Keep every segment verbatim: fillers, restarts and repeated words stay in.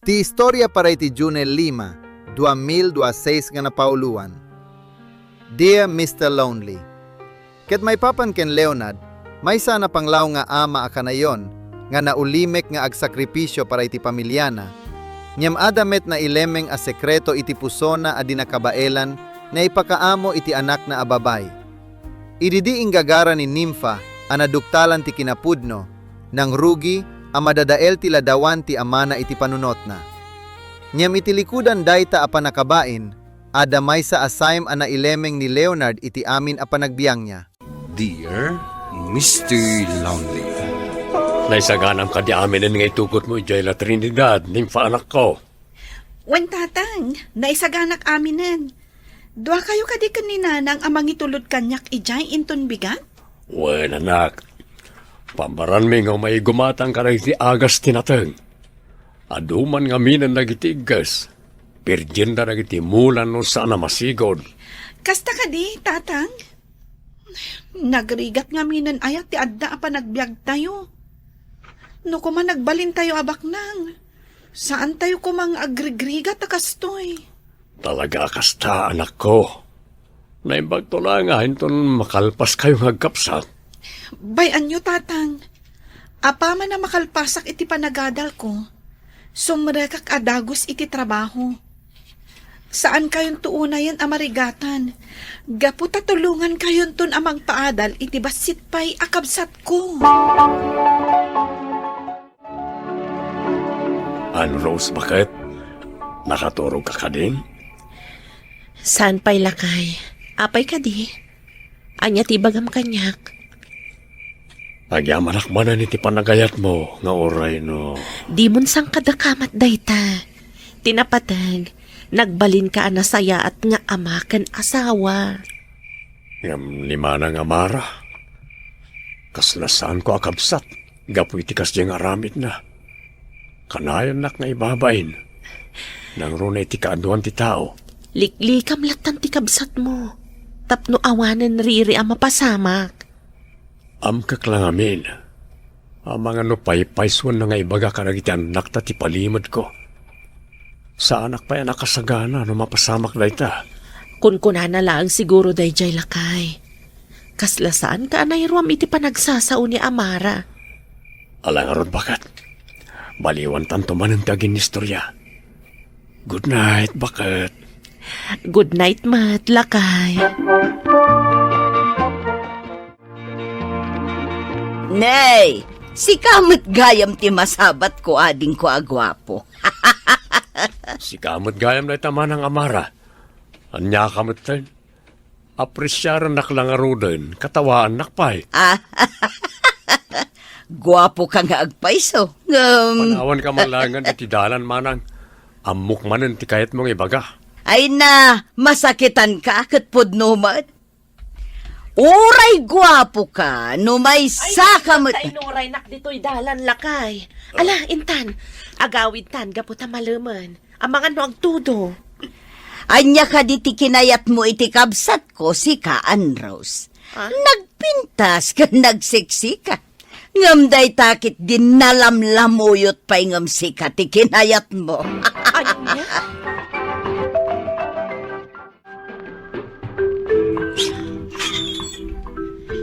Ti istorya para iti June lima, dua mil dua seis nga napauluan. Dear Mister Lonely, ket maipapan ken Leonard, maysa a napanglaw nga ama a kanayon nga naulimek nga agsakripisio para iti pamiliana, ngem adda met nailemeng a sekreto iti pusona a di nakabaelan nga ipakaammo iti anakna a babbai. Idi di inggagara ni Nympha a naduktalan ti kinapudno, nangrugi a madadael ti ladawan ti amana iti panunotna. Ngem iti likudan dayta a pannakabain, adda maysa a saem a nailemeng ni Leonard iti amin a panagbiangna. Dear Mister Lonely. Naisaganam kadi aminen nga itugotmo idiay La Trinidad, Nympha anakko? Wen, Tatang, naisaganak aminen. Duakayo kadi ken ni Nanang a mangitulod kaniak idiay inton bigat? Wen, anak. Pammaranmi nga umay gumatang kadagiti agas ti nateng. Adu man ngaminen dagiti igges. Birjenda dagiti mula no saan a masigud. Kasta kadi, Tatang? Nagrigat ngaminen aya ti adda a panagbiagtayo? No koma nagbalintayo a baknang, saantayo koma nga agrigrigat a kastoy. Talaga a kasta, anakko. Naimbagto la nga inton makalpaskayo nga agkabsat. Bay-anyo, Tatang. Apaman a makalpasak iti panagadalko, sumrekak a dagus iti trabaho. Saankayonto unayen a marigatan, gapu ta tulongankayonton a mangpaadal iti bassit pay a kabsatko. Ann Rose, baket? Nakaturogka kadin? Saan pay, lakay. Apay kadi? Ania ti ibagam kaniak? Agyamanak manen iti panagayatmo nga uray no. Dimon sangkadakamat dayta. Ti napateg, nagbalinka a nasayaat nga ama ken asawa. Ngem ni Manang Amara, kasla saanko a kabsat gapu iti kasdiay nga aramidna. Kanayonnak nga ibabain, nangruna iti kaaduan ti tao. Liklikam lattan ti kabsatmo, tapno awanen riri a mapasamak. Amkek la ngamin, amangan no paypaysuenna nga ibaga kadagiti annakta ti palimedko. Saanak pay a nakasagana no mapasamak dayta. Kunkunana laeng siguro daydiay, lakay. Kasla saanka a nairuam iti panagsasao ni Amara. Ala ngarud, baket. Baliwantanto manen ti aginnistorya. Good night, baket. Good night met, lakay. Nay, sika met gayam ti masabatko, adingko a guapo. Sika met gayam dayta, Manang Amara. Ania ka metten? Apresiarennak la ngaruden, katawaannak pay. Ah, guapo ka nga agpayso. Ngem panawanka man laengen iti dalan, manang. Ammok manen ti kayatmo nga ibaga. Ay na, masakitanka ket pudno met. Uray guapo ka, no maysa ka met. Ay, inuraynak ditoy dalan, lakay. Ala, intan, agawidtan gapu ta malemen. Amangan no agtudo. Ania kadi ti kinayatmo iti kabsatko, sika, Ann Rose? Ah? Nagpintas ken nagseksika. Ngem dayta ket di nalamlamuyot pay ngem sika ti kinayatmo. Ania?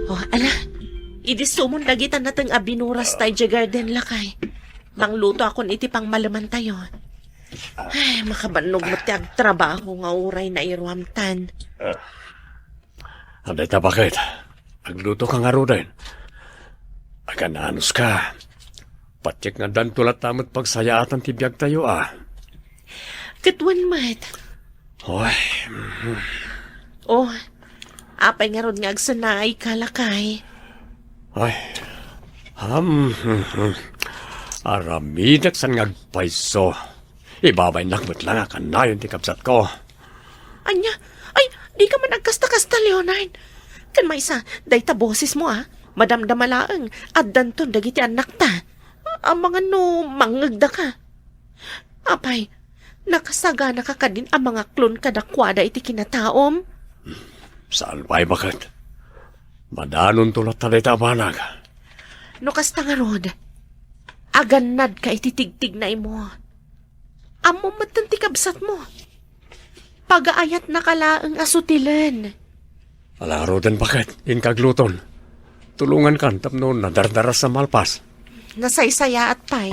Oh, ala. Idi sumon dagita nateng a binuras ta idiay garden, lakay. Mangluto akon iti pangmalemantayo. Ay, makabannog met ti agtrabaho nga uray nairuamtan. Adda ita, baket. Agluto ka ngaruden. Agan-anos ka. Patiek nga addanto latta met pagsayaatan ti biagtayo, a. Ket wen met. Oy. Mhm. Oh, apay ngarud nga agsannaayka, lakay? Ay. Am, mhm. Aramidek saan nga agpayso. Ibabainnak met la nga kanayon ti kabsatko. Ania? Ay, dika man agkasta-kasta, Leonard. Ken maysa, dayta bosesmo, a. Madamdama laeng, addanton dagiti annakta. Amangan no mangngegdaka. Apay, nakasaganaka kadin a mangaklon kadakuada iti kinataom? Saan pay, baket. Madanonto latta dayta a banag. No kasta ngarud, agannadka iti tigtignaymo. Ammom metten ti kabsatmo. Pagaayatnaka laeng a sutilen. Ala ngaruden, baket, inka agluton. Tulongankan tapno nadardaras a malpas. Nasaysayaat pay.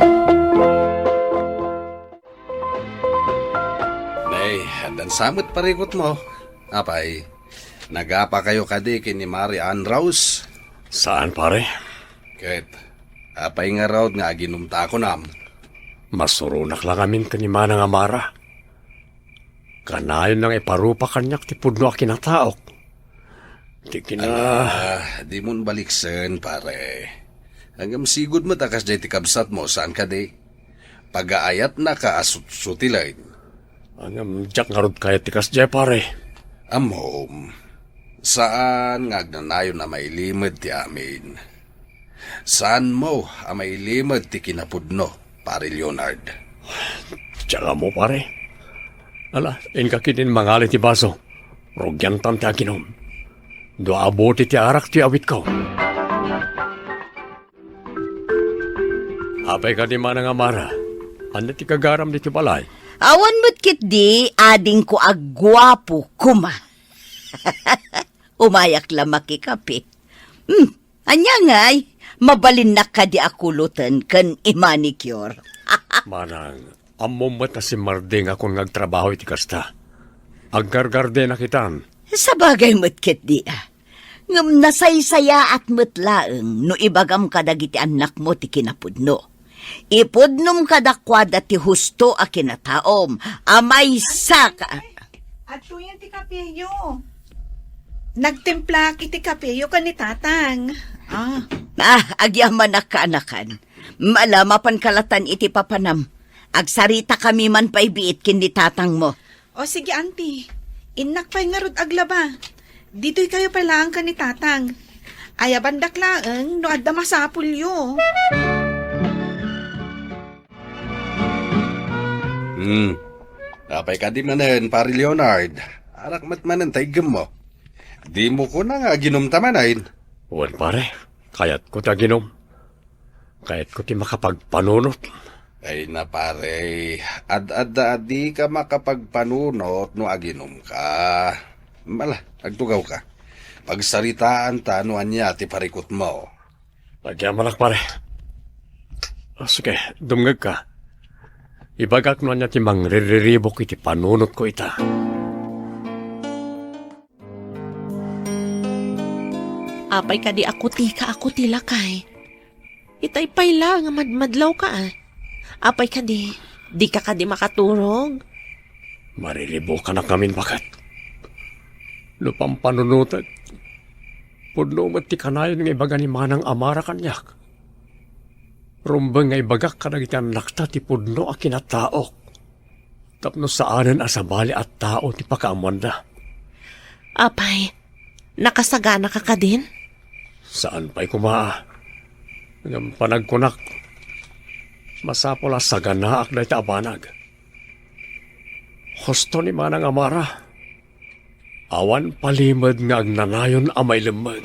Nay, addan sa met parikutmo. Apay, nagapakayo kadi ken ni Mari Ann Rose? Saan, pare. Ket, apay ngarud nga aginumta kunam? Masuronak la ngamin ken ni Manang Amara. Kanayon nga iparupa kaniak ti pudno a kinataok. Ti kina- Ala, dimon baliksen, pare. Ngem sigud met a kasdiay ti kabsatmo, saan kadi? Pagaayatnaka a sut-, sutilen. Ngem diak ngarud kayat ti kasdiay, pare. Ammom, saan nga agnanayon a mailimed ti amin. Saanmo a mailimed ti kinapudno, Pare Leonard. Diak ammo, pare. Ala, inka ketdin mangali ti baso. Rugiantan ti aginom. Dua a bote ti arak ti awitko. Apay kadi, Manang Amara? Ania ti gagaram ditoy balay? Awan met ketdi, adingko a guapo koma. Umayak la makikape. Hmm, ania ngay? Mabalinnak kadi a kuloten ken i-manicure? Manang, ammom met a si Mardi nga kun nga agtrabaho iti kasta. Aggargardenak itan. Sabagay met ketdi, a. Ngem nasaysayaat met laeng no ibagam kadagiti annakmo ti kinapudno. Ipudnom kadakuada ti husto a kinataom a maysa ka. Adtoyen ti kapeyo. Nagtimplaak iti kapeyo ken ni Tatang. Ah. Ah, agyamanak, kaanakan. Ala, mapanka latan iti papanam. Agsaritakami man pay biit ken ni tatangmo. O sige, Auntie. Innak pay ngarud aglaba. Ditoykayo pay laeng ken ni Tatang. Ayabandak laeng no adda masapulyo. Hmm. Apay kadi manen, Pare Leonard? Arak met manen ta iggemmo. Dimo kuna nga aginumta manen? Wen, pare. Kayatko ti aginom. Kayatko ti makapagpanunot. Ay na, pare, ad-adda a dika makapagpanunot no aginumka. Ala, agtugawka. Pagsaritaanta no ania ti parikutmo. Agyamanak, pare. Ah, sige, dumngegka. Ibagak no ania ti mangriribuk iti panunotko ita. Apay kadi a kutika a kuti, lakay? Itay pay la nga madmadlawka, a. Apay kadi, dika kadi makaturog? Mariribukanak ngamin, baket. No pampanunotek, pudno met ti kanayon nga ibaga ni Manang Amara kaniak. Rumbeng nga ibagak kadagiti annakta ti pudno a kinataok. Tapno saanen a sabali a tao ti pakaammoanda. Apay, nakasaganaka kadin? Saan pay koma. Ngem panagkunak, masapul a saganaak dayta a banag. Husto ni Manang Amara. Awan palimed nga agnanayon a mailemmeg.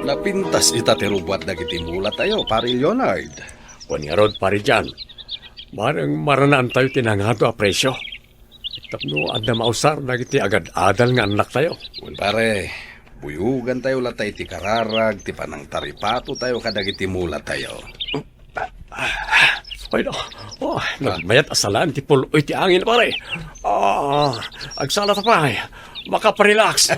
Napintas ita ti rubuat dagiti mulatayo, Pare Leonard. Wen ngarud, Pare John, bareng maranaantayo ti nangado a presio. Tapno adda mausar dagiti agad-adal nga annaktayo. Wen, pare, buyogantayo latta iti kararag ti panangtaripatotayo kadagiti mulatayo. Ay, no. Oh, nagmayat a salaan ti pul-oy ti angin, pare. Ah, agsala ta pay. Makaparelax.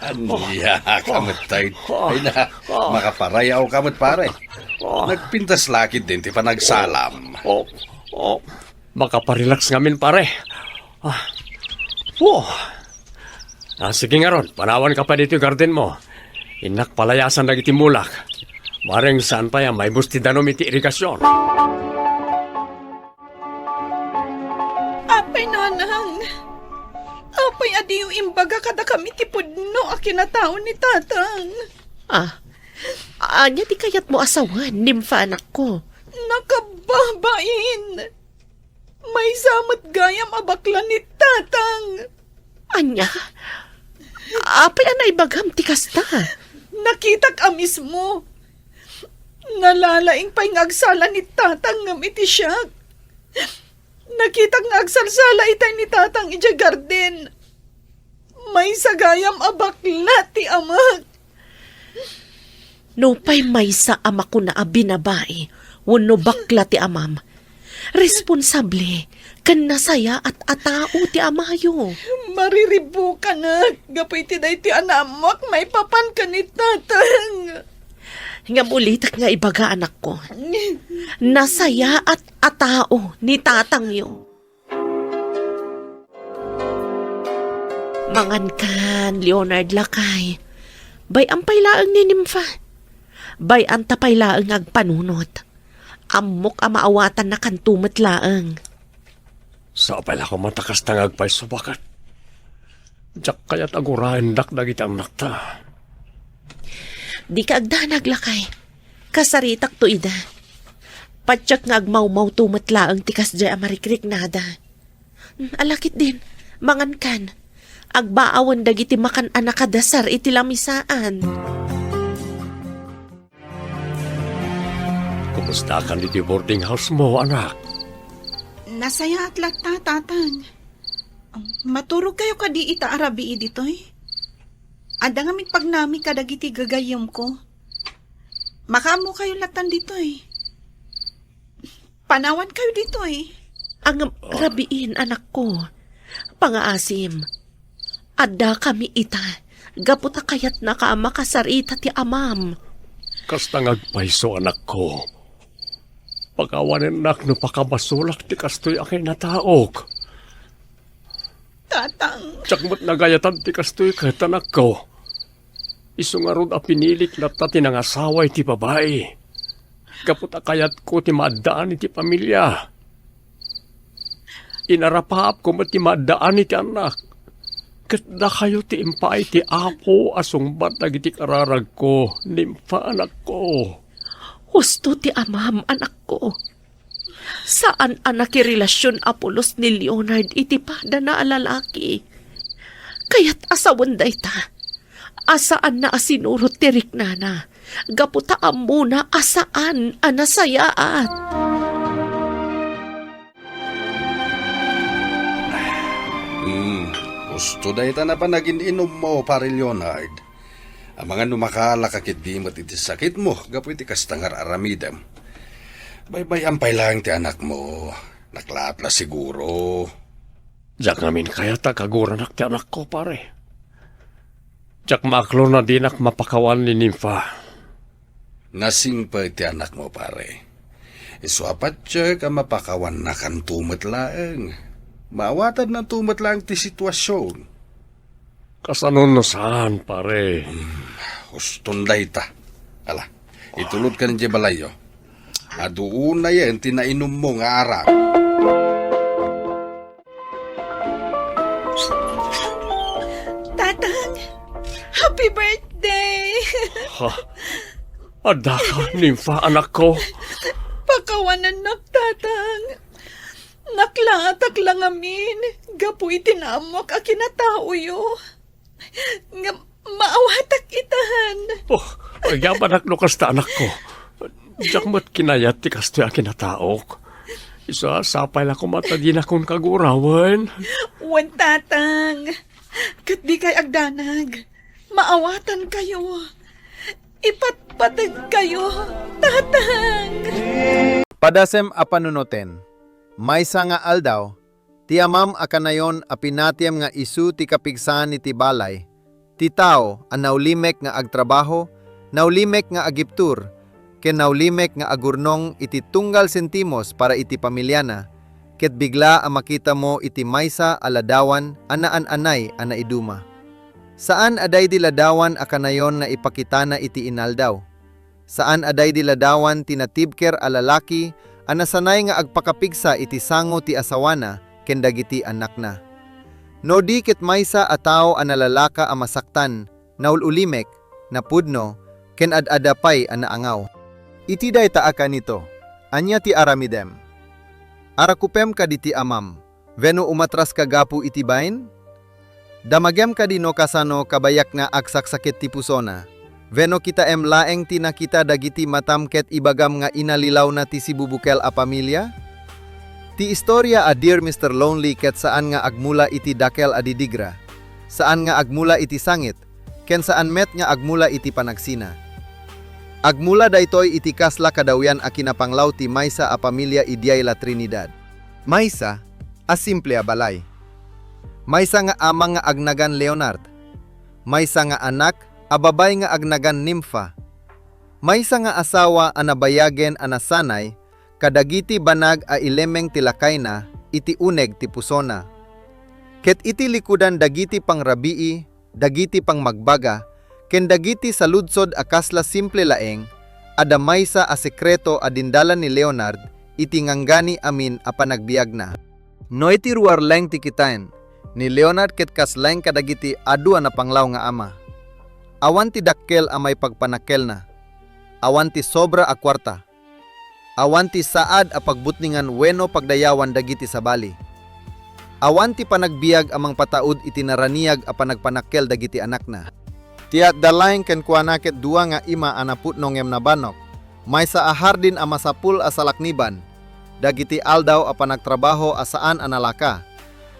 Ania ka met tay? Ay na, makaparayaw ka met, pare. Nagpintas lakid din ti panagsalam. Oh, oh, makaparelax ngamin, pare. Ah. Oh. Ah, sige ngarud, panawanka pay ditoy gardenmo. Innak palayasan dagiti mulak. Bareng saan pay a maibus ti danum iti irigasion. Apay, Nanang, apay a diyo imbaga kadakami ti pudno a kinatao ni Tatang? Ah, ania ti kayatmo a sawen, nimfa anakko? Nakababain! Maysa met gayam a bakla ni Tatang. Ania? Apay a naibagam ti kasta? Nakitak a mismo. Nalalaing pay nga agsala ni Tatang ngem iti siak. Nakitak nga agsalsala itay ni Tatang idiay garden. Maysa gayam a bakla ti amak. Nupay maysa a makuna a binabai wenno bakla ti amam, responsable ken nasayaat a tao ti amayo. Mariribukanak gapu iti daytoy a naammoak maipapan ken ni Tatang. Ngem ulitek nga ibaga, anakko, nasayaat a tao ni tatangyo. Mangankan, Leonard, lakay. Bay-am pay laeng ni Nympha. Bay-anta pay laeng nga agpanunot. Ammok a maawatannakanto met laeng. Sapay la koma ta kasta nga agpayso, baket diak kayat a guraendak dagiti annakta. Dika agdanag, lakay. Kasaritakto ida. Patiek nga agmawmawto met laeng ti kasdiay a marikriknada. Ala ketdin, mangankan. Agbaawen dagiti makan a nakadasar iti lamisaan. Kumustakan iti boarding house mo, anak? Nasayaat latta, Tatang. Maturogkayo kadi ita a rabii ditoy? Adda ngamin pagnami kadagiti gagayyemko. Makaammokayo lattan ditoy. Panawankayo ditoy. Ang rabiin, anakko. Pangaasim. Addakami ita, gapu ta kayatnaka a makasarita ti amam. Kasta nga agpayso, anakko. Pakawanennak no pakabasolak ti kastoy a kinataok. Tatang. Diak met nagayatan ti kastoy ket, anakko. Isu ngarud a pinilik latta ti nangasawa iti babai. Gapu ta kayatko ti maaddaan iti pamilia. Inarapaapko met ti maaddaan iti annak. Ket dakayo ti impaay ti Apo a sungbat dagiti kararagko, Nympha, anakko. Husto ti amam, anakko. Saan a nakirelasion a pulos ni Leonard iti padana a lalaki. Kayat a sawen dayta, a saanna a sinurot ti riknana, gapu ta ammona a saan a nasayaat. Hmm, husto dayta a panaginum-inummo, Pare Leonard. Amangan no makaalaka ketdi met iti sakitmo gapu iti kasta nga ar-aramidem. Baybay-am pay laeng ti anakmo. Naklaat la siguro. Diak ngamin kayat a kaguranak ti anakko, pare. Diak maaklon a dinak mapakawan ni Nympha. Nasingpet ti anakmo, pare. Isu a patiek a mapakawannakanto met laeng. Maawatannanto met laeng ti situasion. Kasano no saan, pare? Hmm, huston dayta. Ala, itulodkan idiay balayyo. Adu unayen ti nainummo nga arak. Tatang, happy birthday! Ha? Addaka, Nympha, anakko? Pakawanennak, Tatang. Naklaatak la ngamin gapu iti naammoak a kinataoyo. Ngem maawatak itan. Oh, agyamanak no kasta, anakko. Diak met kinayat ti kastoy a kinataok. Isu a sapay la koma ta dinakon kagurawen. Wen, Tatang. Ket dikay agdanag. Maawatankayo. Ipatpategkayo, Tatang. Padasem a panunoten. Maysa nga aldaw, ti amam a kanayon a pinatiem nga isu ti kapigsaan iti balay, ti tao a naulimek nga agtrabaho, naulimek nga agiptur, ken naulimek nga agurnong iti tunggal sentimos para iti pamiliana, ket bigla a makitamo iti maysa a ladawan a naan-anay a naiduma. Saan a daydi ladawan a kanayon nga ipakitana iti inaldaw. Saan a daydi ladawan ti natibker a lalaki a nasanay nga agpakapigsa iti sango ti asawana ken dagiti annakna. No di ket maysa a tao a nalalaka a masaktan, naul-ulimek, napudno, ken ad-adda pay a naangaw. Iti dayta a kanito, ania ti aramidem? Arakupem kaditi amam, wenno umatraska gapu iti bain? Damagem kadi no kasano kabayakna agsaksakit ti pusona? Wenno kitaem laeng ti nakita dagiti matam ket ibagam nga inalilawna ti sibubukel a pamilia? Ti istoria a Dear Mister Lonely ket saan nga agmula iti dakel a didigra, saan nga agmula iti sangit, ken saan met nga agmula iti panagsina. Agmula daytoy iti kasla kadawian a kinapanglaw ti maysa a pamilia idiay La Trinidad. Maysa a simple a balay. Maysa nga ama nga agnagan Leonard. Maysa nga anak a babay nga agnagan Nympha. Maysa nga asawa a nabayagen a nasanay kadagiti banag a ilemeng ti lakayna iti uneg ti pusona. Ket iti likudan dagiti pangrabii, dagiti pangmagbaga, ken dagiti saludsod a kasla simple laeng, adda maysa a sekreto a dindalan ni Leonard iti nganggani amin a panagbiagna. No iti ruar laeng ti kitaen, ni Leonard ket kas laeng kadagiti adu a napanglaw nga ama. Awan ti dakkel a maipagpanakkelna. Awan ti sobra a kuarta. Awan ti saad a pagbutnengan wenno pagdayawan dagiti sabali. Awan ti panagbiag a mangpataud iti naraniag a panagpanakkel dagiti anakna. Ti adda laeng kenkuana ket dua nga ima a napudno ngem nabanok, maysa a hardin a masapul a salakniban dagiti aldaw a panagtrabaho a saan a nalaka,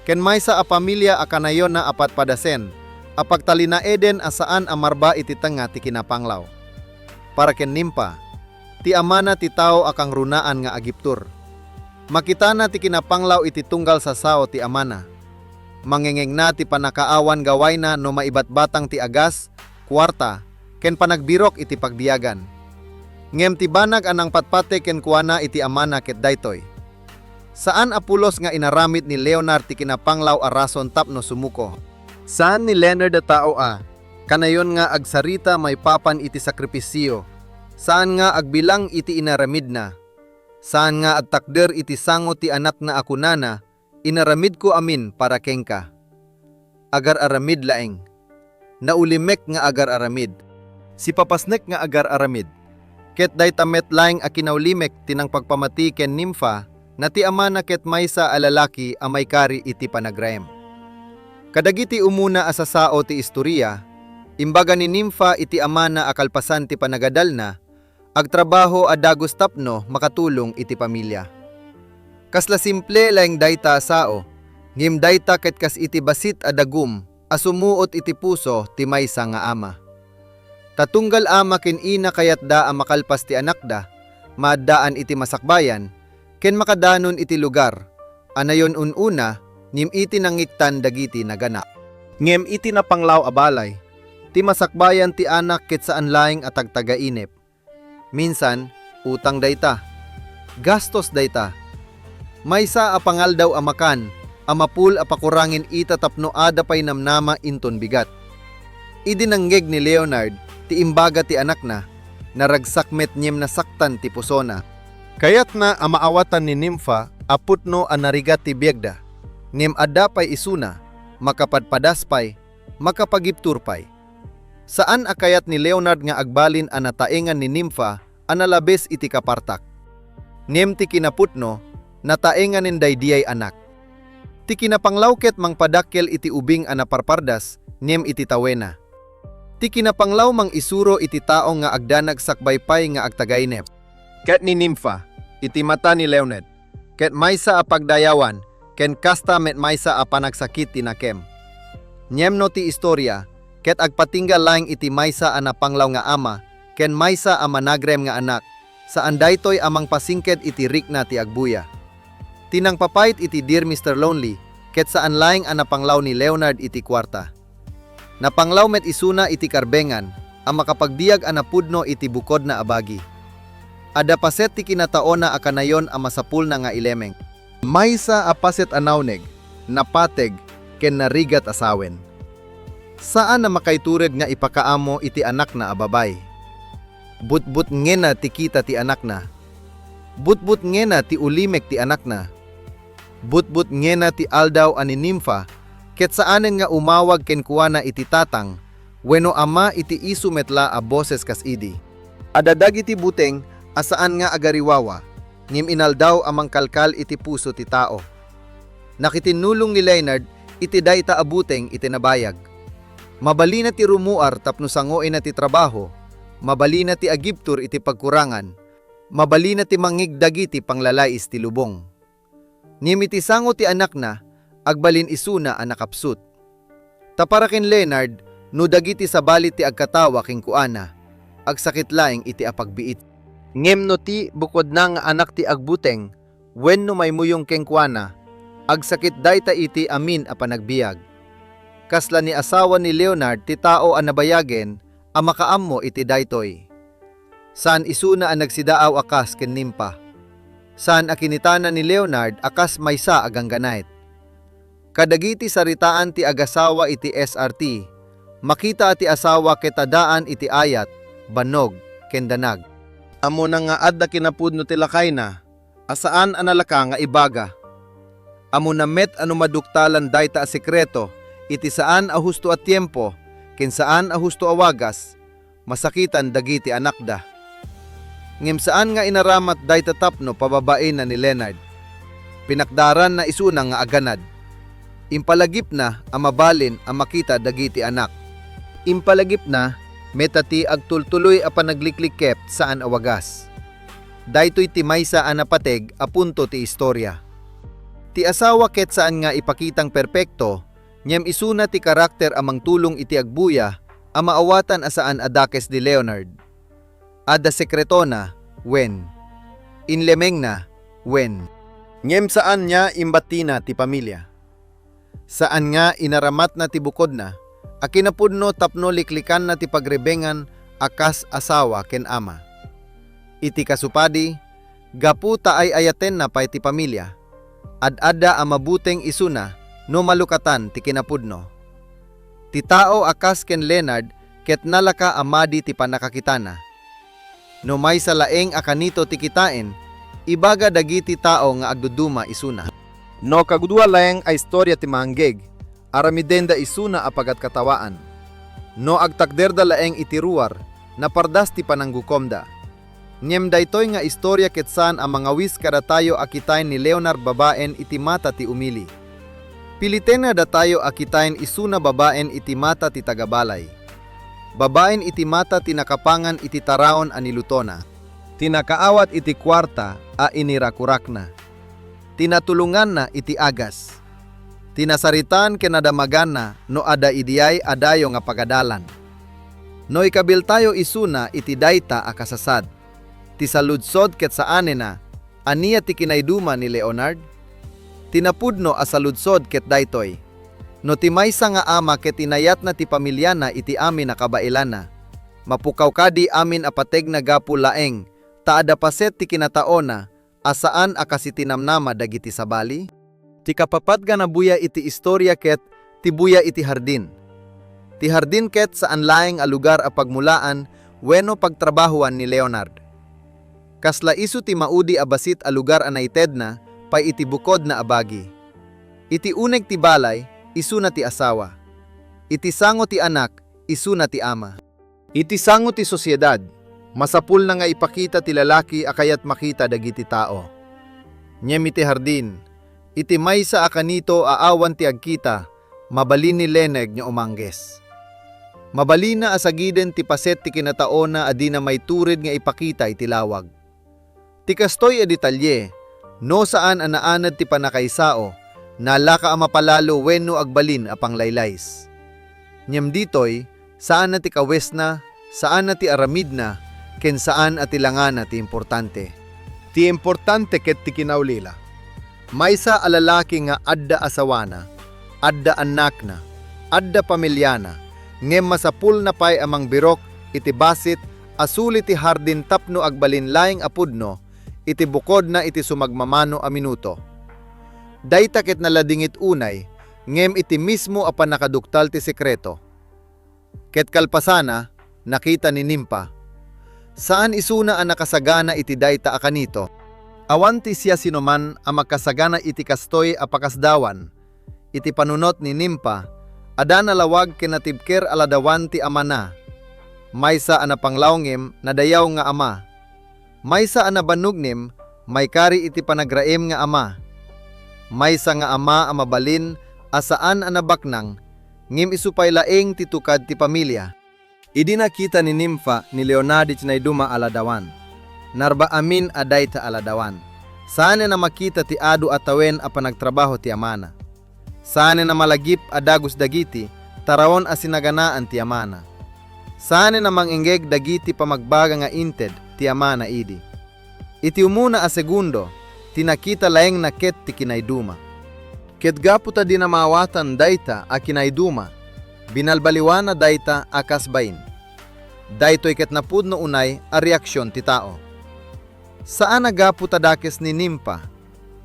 ken maysa a pamilia a kanayonna a padpadasen a pagtalinaeden a saan a marba iti tengnga ti kinapanglaw. Para ken Nympha, ti amana ti tao a kangrunaan nga agiptur. Makitana ti kinapanglaw iti tunggal sasao ti amana. Mangengengna ti pannakaawan gawayna no maibatbatang ti agas, kuarta, ken panagbirok iti pagbiagan. Ngem ti banag a nangpatpateg kenkuana iti amana ket daytoy. Saan a pulos nga inaramid ni Leonard ti kinapanglaw a rason tapno sumuko. Saan ni Leonard a tao a kanayon nga agsarita maipapan iti sakripisio. Saan nga agbilang iti inaramidna. Saan nga agtakder iti sango ti anakna a kunana, "Inaramidko amin para kenka." Agar-aramid laeng. Naulimek nga agar-aramid. Sipapasnek nga agar-aramid. Ket dayta met laeng a kinaulimek ti nangpagpamati ken Nympha na ti amana ket maysa a lalaki a maikari iti panagraem. Kadagiti umuna a sasao ti istoria, imbaga ni Nympha iti amana a kalpasan ti panagadalna, agtrabaho a dagus tapno makatulong iti pamilia. Kasla simple laeng dayta a sao, ngem dayta ket kas iti bassit a dagum a sumuot iti puso ti maysa nga ama. Ta tunggal ama ken ina kayatda a makalpas ti anakda, maaddaan iti masakbayan, ken makadanon iti lugar a nayon-un-una ngem iti nangiktan dagiti nagana. Ngem iti napanglaw a balay, ti masakbayan ti anak ket saan laeng a tagtagainep. Minsan, utang dayta. Gastos dayta. Maysa a pangaldaw a makan, a mapul a pakurangin ita tapno ada pay namnama inton bigat. Idi nangngeg ni Leonard ti imbaga ti anakna, naragsak met ngem nasaktan ti pusona. Kayatna a maawatan ni Nympha a pudno a narigat ti biagda, ngem adda pay isuna, makapadpadas pay, makapagiptur pay. Saan a kayat ni Leonard nga agbalin a nataengan ni Nympha a nalabes iti kapartak. Ngem ti kinapudno, nataenganen daydiay anak. Ti kinapanglaw ket mangpadakkel iti ubing a naparpardas ngem iti tawena. Ti kinapanglaw mangisuro iti tao nga agdanag sakbay pay nga agtagainep. Ket ni Nympha, iti mata ni Leonard, ket maysa a pagdayawan, ken kasta met maysa a panagsakit ti nakem. Ngem no ti istoria, ket agpatingga laeng iti maysa a napanglaw nga ama, ken maysa a managrem nga anak, saan daytoy a mangpasingked iti rikna ti agbuya. Ti nangpapait iti Dear Mister Lonely, ket saan laeng a napanglaw ni Leonard iti kuarta. Napanglaw met isuna iti karbengan a makapagbiag a napudno iti bukodna a bagi. Adda paset ti kinataona a kanayon a masapulna nga ilemeng. Maysa a paset a nauneg, napateg, ken narigat a sawen. Saan a makaitureg nga ipakaammo iti anakna a babay. Butbutngena ti kita ti anakna. Butbutngena ti ulimek ti anakna. Butbutngena ti aldaw a ni Nympha, ket saanen nga umawag kenkuana iti tatang wenno ama iti isu met la a boses kas idi. Adda dagiti buteng a saan nga agariwawa, ngem inaldaw a mangkalkal iti puso ti tao. Nakitinnulong ni Leonard iti dayta a buteng iti nabayag. Mabalina ti rumuar tapno sangoenna ti trabaho, Mabalina ti agibtur iti pagkurangan, mabalina ti mangngeg dagiti panglalais ti lubong. Ngem iti sango ti anakna, agbalin isuna a nakapsut. Ta para ken Leonard, no dagiti sabali ti agkatawa kenkuana, agsakit laeng iti apagbiit. Ngem no ti bukodna nga anak ti agbuteng, wenno maimuyong kenkuana, agsakit dayta iti amin a panagbiag. Kasla ni asawa ni Leonard ti tao a nabayagen a makaammo iti daytoy. Saan isuna a nagsidaaw a kas ken Nimpa. Saan a kinitana ni Leonard a kas maysa a gangganayt. Kadagiti saritaan ti agasawa iti S R T, makita a ti asawa ket addaan iti ayat, bannog, ken danag. Ammona nga adda kinapudno ti lakayna a saan a nalaka nga ibaga. Ammona met a no maduktalan dayta a sekreto iti saan a husto a tiempo ken saan a husto a wagas, masakitan dagiti anakda. Ngem saan nga inaramat dayta tapno pababainna ni Leonard. Pinakdaranna isuna nga aganad. Impalagipna a mabalin a makita dagiti anak. Impalagipna met a ti agtultuloy a panagliklik ket saan a wagas. Daytoy ti maysa a napateg a punto ti istoria. Ti asawa ket saan nga ipakitang perpekto, ngem isuna ti karakter a mangtulong iti agbuya a maawatan a saan a dakes ni Leonard. Adda sekretona, wen. Inlemengna, wen. Ngem saan nga imbattina ti pamilia. Saan nga inaramatna ti bukodna a kinapudno tapno liklikanna ti pagrebengan a kas asawa ken ama. Iti kasu padi, gapu ta ay-ayatenna pay ti pamilia, ad-adda a mabuteng isuna no malukatan ti kinapudno. Ti tao a kas ken Leonard ket nalaka a madi ti pannakakitana. No maysa laeng a kanito ti kitaen, ibaga dagiti tao nga agduduma isuna. No kagudua laeng a istoria ti manggeg, aramidenda isuna a pagatkatawaan. No agtakderda laeng iti ruar, napardas ti pananggukomda. Ngem daytoy nga istoria ket saan a mangawis kadatayo a kitaen ni Leonard babaen iti mata ti umili. Pilitenna datayo a kitaen isuna babaen iti mata ti tagabalay. Babaen iti mata ti nakapangan iti taraon a nilutona. Ti nakaawat iti kuarta a inirakurakna. Ti natulonganna iti agas. Ti nasaritaan ken nadamaganna no adda idiay a dayo nga pagadalan. No ikabiltayo isuna iti dayta a kasasad, ti saludsod ket saanenna, ania ti kinaiduma ni Leonard? Ti napudno a saludsod ket daytoy, no ti maysa nga ama ket inayatna ti pamiliana iti amin a kabaelanna, mapukaw kadi amin a pategna gapu laeng ta adda paset ti kinataona a saan a kasitinamnama dagiti sabali? Ti kapapat nga nabuya iti istoria ket ti buya iti hardin. Ti hardin ket saan laeng a lugar a pagmulaan wenno pagtrabahoan ni Leonard. Kasla isu ti maudi a bassit a lugar a naitedna pay iti bukodna a bagi. Iti uneg ti balay, isuna ti asawa. Iti sango ti anak, isuna ti ama. Iti sango ti sosiedad, masapulna nga ipakita ti lalaki a kayat makita dagiti tao. Ngem iti hardin, iti maysa a kanito a awan ti agkita, mabalin ni Leonard nga umangges. Mabalinna a sagiden ti paset ti kinataona a dina maitured nga ipakita iti lawag. Ti kastoy a detalye, no saan a naanad ti pannakaisao, nalaka a mapalalo wenno agbalin a panglaylays. Ngem ditoy, saanna ti kawesna, saanna ti aramidna, ken saan a ti langana ti importante. Ti importante ket ti kinaulila. Maysa a lalaki nga adda asawana, adda annakna, adda pamiliana, ngem masapulna pay a mangbirok iti bassit a suli ti hardin tapno agbalin laeng a pudno iti bukodna iti sumagmamano a minuto. Dayta ket naladingit unay, ngem iti mismo a pannakaduktal ti sekreto. Ket kalpasana, nakita ni Nimpa. Saan isuna a nakasagana iti dayta a kanito. Awan ti siasinoman a makasagana iti kastoy a pakasdawan. Iti panunot ni Nimpa, adda nalawag ken natibker a ladawan ti amana. Maysa a napanglawngem, nadayaw nga ama. Maysa a nabannognem, maikari iti panagraem nga ama. Maysa nga ama a mabalin a saan a nabaknang, ngem isu pay laeng ti tukad ti pamilia. Idi nakita ni Nimfa ni Leonard ti naiduma a ladawan, narba amin a dayta a ladawan. Saanen a makita ti adu a tawen a panagtrabaho ti amana. Saanen a malagip a dagus dagiti taraon a sinaganaan ti amana. Saanen a mangingeg dagiti pamagbaga nga inted ti amana idi. Iti umuna a segundo, ti nakita laengna ket ti kinaiduma. Ket gapu ta dina maawatan dayta a kinaiduma, binalbaliwana dayta a kas bain. Daytoy ket napudno unay a reaksion ti tao. Saan a gapu ta dakes ni Nimfa.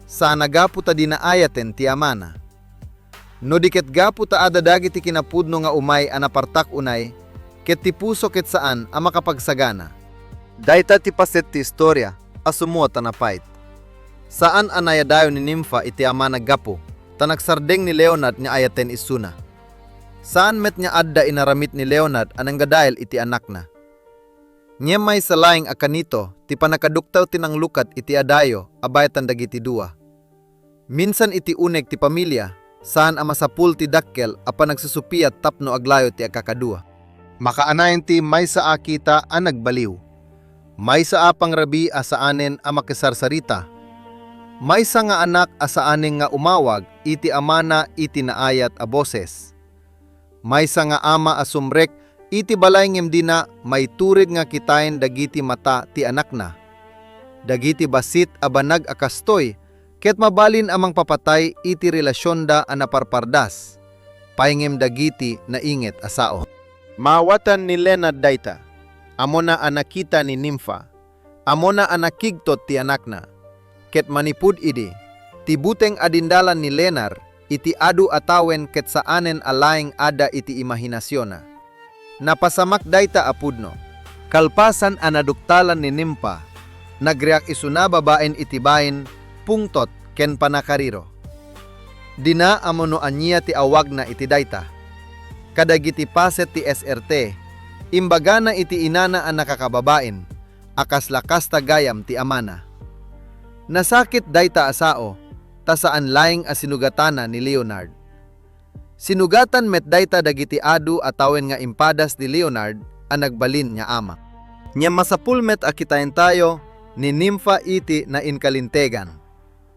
Saan a gapu ta dina ayaten ti amana. No di ket gapu ta adda dagiti kinapudno nga umay a napartak unay, ket ti puso ket saan a makapagsagana. Dayta ti paset ti istoria a summuot a napait. Saan a nayadayo ni Nimfa iti amana gapu ta nagsardeng ni Leonard nga ayaten isuna. Saan met nga adda inaramid ni Leonard a nanggadael iti anakna. Ngem maysa laeng a kanito ti pannakaduktaw ti nanglukat iti adayo a bayatan dagiti dua. Minsan iti uneg ti pamilia, saan a masapul ti dakkel a panagsusupiat tapno aglayo ti agkakadua. Makaanayon ti maysa a kita a nagbaliw. Maysa a pangrabii a saanen a makisarsarita. Maysa nga anak a saanen nga umawag iti amana iti naayat a boses. Maysa nga ama a sumrek iti balay ngem dina maitured nga kitaen dagiti mata ti anakna. Dagiti bassit a banag a kastoy ket mabalin a mangpapatay iti relasionda a naparpardas pay ngem dagiti nainget a sao. Maawatan ni Leonard dayta. Ammona a nakita ni Nimfa. Ammona a nakigtot ti anakna. Ket manipud idi, ti buteng a dindalan ni Leonard iti adu a tawen ket saanen a laeng adda iti imahinasionna. Napasamak dayta a pudno. Kalpasan a naduktalan ni Nimfa, nagriak isuna babaen iti bain, pungtot ken pannakariro. Dina ammo no ania ti awagna iti dayta. Kadagiti paset ti S R T, imbagana iti inana a nakakababain, a kasla kasta gayam ti amana. Nasakit dayta a sao, ta saan laeng a sinugatana ni Leonard. Sinugatan met dayta dagiti adu a tawen nga impadas ni Leonard a nagbalin nga ama. Ngem masapul met a kitaentayo ni Nimfa iti nainkalintegan.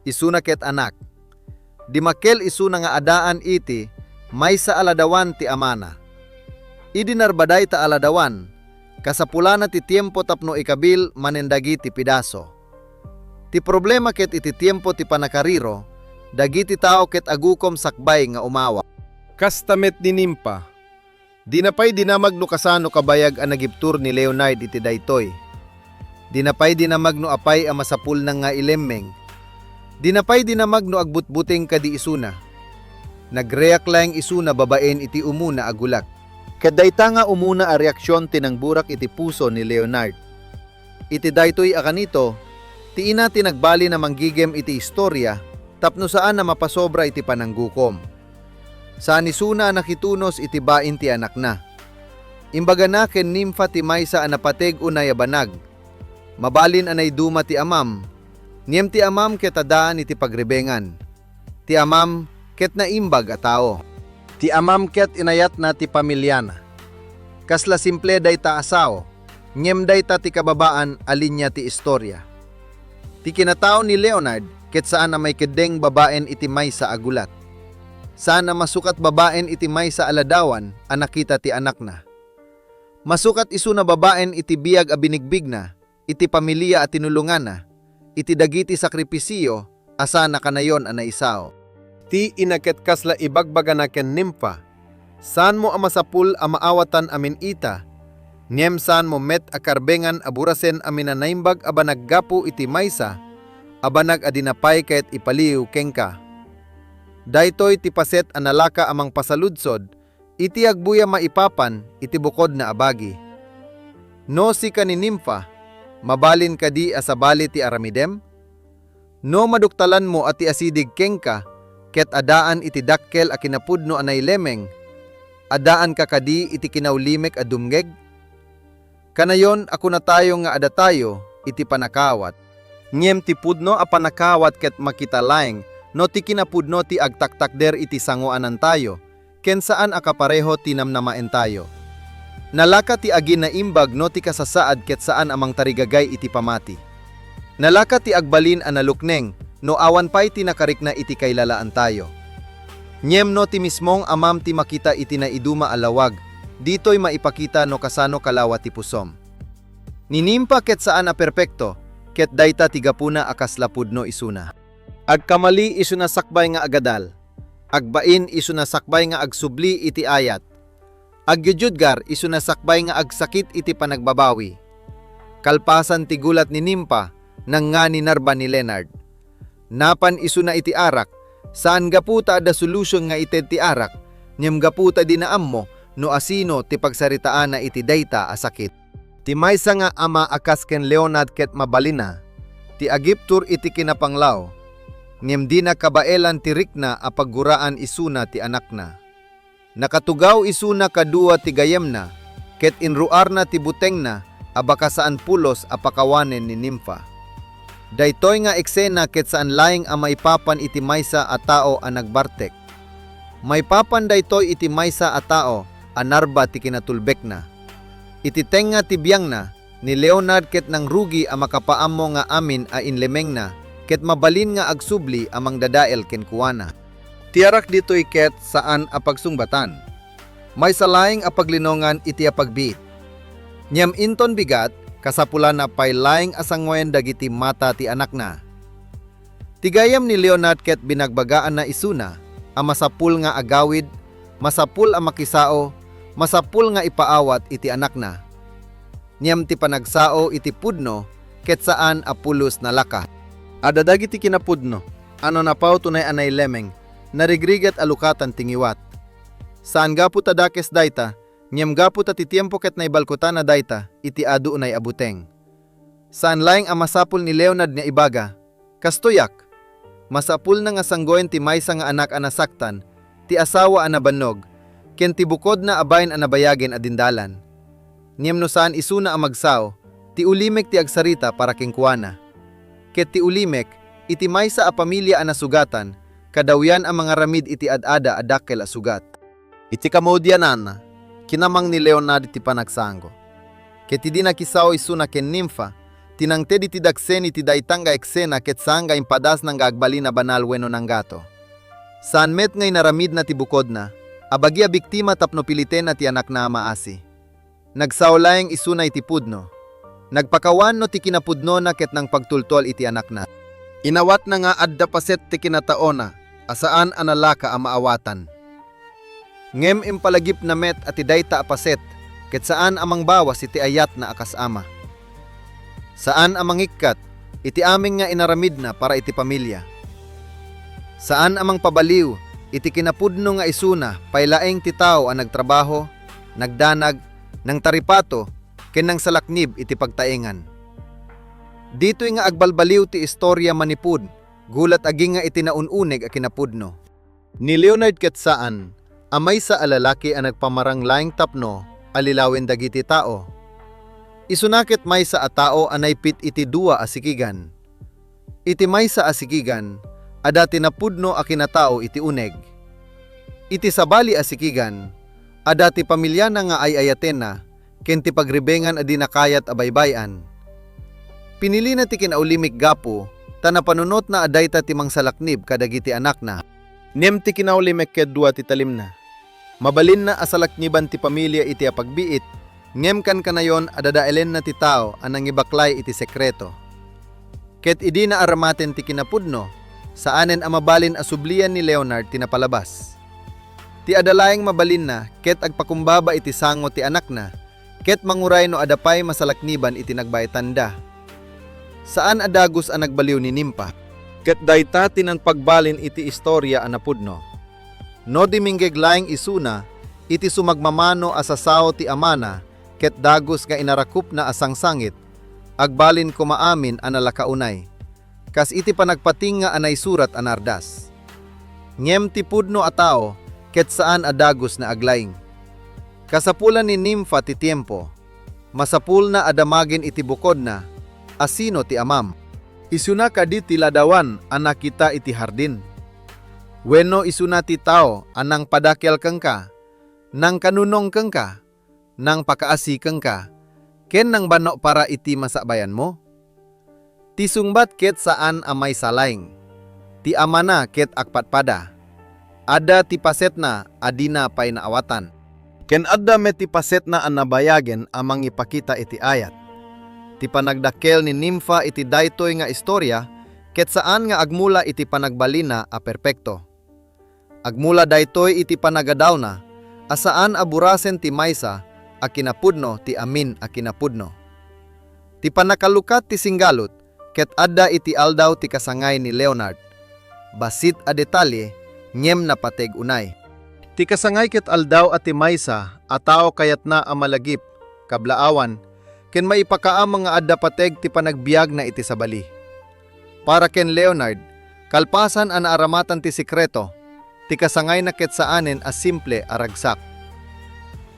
Isuna ket anak. Dimmakkel isuna nga addaan iti maysa a ladawan ti amana. Idi narba dayta a ladawan, kasapulana ti tiempo tapno ikabil manen dagiti pidaso. Ti problema ket iti tiempo ti pannakariro, dagiti tao ket agukom sakbay nga umawat. Kasta met ni Nimfa. Dina pay dinamag no kasano kabayag a nagibtur ni Leonard iti daytoy. Dina pay dinamag no apay a masapulna nga ilemmeng. Dina pay dinamag no agbutbuteng kadi isuna. Nagreak laeng isuna babaen iti umuna a gulat. Ket dayta nga umuna a reaksion ti nangburak iti puso ni Leonard. Iti daytoy a kanito, ti ina ti nagbalin a manggigem iti istoria tapno saan a mapasobra iti pananggukom. Saan isuna a nakitunos iti bain ti anakna. Imbagana ken Nimfa ti maysa a napateg unay a banag. Mabalin a naiduma ti amam, ngem ti amam ket addaan iti pagribengan. Ti amam ket naimbag a tao. Ti amam ket inayatna ti pamiliana. Kasla simple dayta a sao, ngem dayta ti kababaan a linia ti istoria. Ti kinatao ni Leonard ket saan a maikeddeng babaen iti maysa a gulat. Saan a masukat babaen iti maysa a ladawan a nakita ti anakna. Masukat isuna babaen iti biag a binigbigna, iti pamilia a tinulonganna, iti dagiti sakripisio a saan a kanayon a naisao. Ti ina ket kasla ibagbagana ken Nimfa, saanmo a masapul a maawatan amin ita, ngem saanmo met a karbengan a burasen amin a naimbag a banag gapu iti maysa a banag a dina pay ket ipaliw kenka. Daytoy ti paset a nalaka a mangpasaludsod iti agbuya maipapan iti bukodna a bagi. No sika ni Nimfa, mabalin kadi a sabali ti aramidem? No maduktalanmo a ti asideg kenka ket addaan iti dakkel a kinapudno a nailemmeng, addaanka kadi iti kinaulimek a dumngeg? Kanayon a kunatayo nga addatayo iti pannakaawat. Ngem ti pudno a pannakaawat ket makita laeng no ti kinapudno ti agtaktakder iti sangoanantayo ken saan a kapareho ti namnamaentayo. Nalaka ti aginaimbag no ti kasasaad ket saan a mangtarigagay iti pamati. Nalaka ti agbalin a nalukneng no awan pay ti nakarikna iti kailalaantayo. Ngem no ti mismong amam ti makita iti naiduma a lawag, ditoy maipakita no kasano kalawa ti pusom. Ni Nimfa ket saan a perpekto, ket dayta ti gapuna a kasla pudno isuna. Agkamali isuna sakbay nga agadal. Agbain isuna sakbay nga agsubli iti ayat. Agyudyudgar isuna sakbay nga agsakit iti panagbabawi. Kalpasan ti gulat ni Nimfa, nangngani narba ni Leonard. Napan isuna iti arak, saan gapu ta adda solution nga ited ti arak, ngem gapu ta dina ammo no asino ti pagsaritaana iti dayta a sakit. Ti maysa nga ama a kas ken Leonard ket mabalinna ti agiptur iti kinapanglaw, ngem dina kabaelan ti rikna a pagguraan isuna ti anakna. Nakatugaw isuna kadua ti gayemna, ket inruarna ti butengna a baka saan pulos a pakawanen ni Nimfa. Daytoy nga eksena ket saan laeng a maipapan iti maysa a tao a nagbartek. Maipapan daytoy iti maysa a tao a narba ti kinatulbekna. Iti tengnga ti biangna, ni Leonard ket nangrugi a makapaammo nga amin a inlemengna ket mabalin nga agsubli a mangdadael kenkuana. Ti arak ditoy ket saan a pagsungbatan. Maysa laeng a paglinongan iti apagbiit. Ngem inton bigat, kasapulanna pay laeng a sangoen dagiti mata ti anakna. Ti gayam ni Leonard ket binagbagaanna isuna a masapul nga agawid, masapul a makisao, masapul nga ipaawat iti anakna. Ngem ti panagsao iti pudno ket saan a pulos nalaka. Adda dagiti kinapudno a no napawto nay a nailemeng, narigrigat a lukatan ti ngiwat. Saan gapu ta dakes dayta, ngem gapu ta ti tiempo ket naibalkutana dayta iti adu unay a buteng. Saan laeng a masapul ni Leonard nga ibaga, "Kastoyak, masapulna nga sanggoen ti maysa nga anak a nasaktan, ti asawa a nabannog, ken ti bukodna a bain a nabayagen a dindalan." Ngem no saan isuna a magsao, ti ulimek ti agsarita para kenkuana. Ket ti ulimek, iti maysa a pamilia a nasugatan, kadawyan a mangaramid iti ad-ada a dakkel a sugat. Iti kamudiananna, kinamang ni Leonard iti panagsanggo. Ket idi nakisao isuna ken Nimfa, ti nangted iti daksen iti dayta nga eksena ket saan nga impadasna nga agbalin a banal wenno nanggato. Saan met nga inaramidna ti bukodna a bagi a biktima tapno pilitenna ti anakna a maasi. Nagsao laeng isuna iti pudno. Nagpakawan no ti kinapudnona ket nangpagtultual iti anakna. Inawatna nga adda paset ti kinataona a saan a nalaka a maawatan. Ngem impalagipna met a ti dayta a paset ket saan a mangbawas iti ayatna a kas ama. Saan a mangikkat iti amin nga inaramidna para iti pamilia. Saan a mangpabaliw iti kinapudno nga isuna pay laeng ti tao a nagtrabaho, nagdanag, nangtaripato, ken nangsalaknib iti pagtaengan. Ditoy nga agbalbaliw ti istoria manipud, gulat agingga iti naun-uneg a kinapudno. Ni Leonard ket saan a maysa a lalaki a nagpamarang laeng tapno allilawen dagiti tao. Isuna ket maysa a tao a naipit iti dua a sikigan. Iti maysa a sikigan, adda ti napudno a kinatao iti uneg. Iti sabali a sikigan, adda ti pamiliana nga ay-ayatenna ken ti pagribengan a dina kayat a baybay-an. Pinilina ti kinaulimek gapu ta napanunotna a dayta ti mangsalaknib kadagiti anakna. Ngem ti kinaulimek ket dua ti talimna. Mabalinna a salakniban ti pamilia iti apagbiit, ngem kankanayon a dadaelenna ti tao a nangibaklay iti sekreto. Ket idi naaramaten ti kinapudno, saanen a mabalin a sublian ni Leonard ti napalabas. Ti adda laeng mabalinna ket agpakumbaba iti sango ti anakna, ket manguray no adda pay masalakniban iti nagbaetanda. Saan a dagus a nagbaliw ni Nimfa. Ket dayta ti nangpagbalin iti istoria a napudno. No diminggeg laeng isuna iti sumagmamano a sasao ti amana ket dagus nga inarakupna a sangsangit, agbalin koma amin a nalaka unay, kas iti panagpatingga a naisurat a naardas. Ngem ti pudno a tao ket saan a dagus nga aglaing. Kasapulan ni Nimfa ti tiempo. Masapulna a damagen iti bukodna a sino ti amam. Isuna kadi ti ladawan a nakita iti hardin? Wenno isuna ti tao a nangpadakkel kenka, nangkanunong kenka, nangpakaasi kenka, ken nangbanno para iti masabayanmo? Ti sungbat ket saan a maysa laeng. Ti amana ket agpadpada. Adda ti pasetna a dina pay naawatan. Ken adda met ti pasetna a nabayagen a mangipakita iti ayat. Ti panagdakkel ni Nimfa iti daytoy nga istoria ket saan nga agmula iti panagbalinna a perpekto. Agmula daytoy iti panagadawna a saan a burasen ti maysa a kinapudno ti amin a kinapudno. Ti pannakalukat ti singgalut ket adda iti aldaw ti kasangay ni Leonard. Bassit a detalye ngem napateg unay. Ti kasangay ket aldaw a ti maysa a tao kayatna a malagip, kablaawan, ken maipakaammo nga adda pateg ti panagbiagna iti sabali. Para ken Leonard, kalpasan a naaramatan ti sekreto, ti kasangayna ket saanen a simple a ragsak.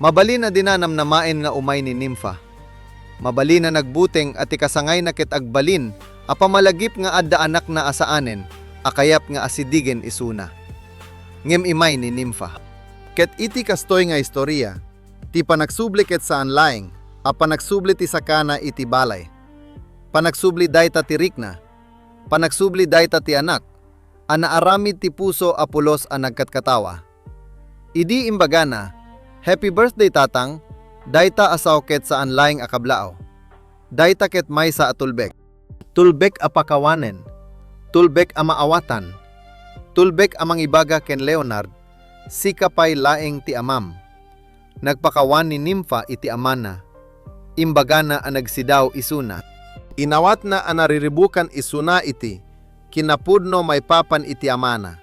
Mabalin a dina namnamaen nga umay ni Nimfa. Mabalin a nagbuteng a ti kasangayna ket agbalin a pamalagip nga adda anakna a saanen a kayat nga asidigen isuna. Ngem imay ni Nimfa. Ket iti kastoy nga istoria, ti panagsubli ket saan laeng a panagsubli ti sakana iti balay. Panagsubli dayta ti rikna, panagsubli dayta ti anak a naaramid ti puso a pulos a nagkatkatawa. Idi imbagana, "Happy birthday, Tatang," dayta a sao ket saan laeng a kablaaw. Dayta ket maysa a tulbek. Tulbek a pakawanen. Tulbek a maawatan. Tulbek a mangibaga ken Leonard, "Sika pay laeng ti amam." Nagpakawan ni Nimfa iti amana. Imbagana a nagsidaw isuna. Inawatna a nariribukan isuna iti kinapudno maipapan iti amana.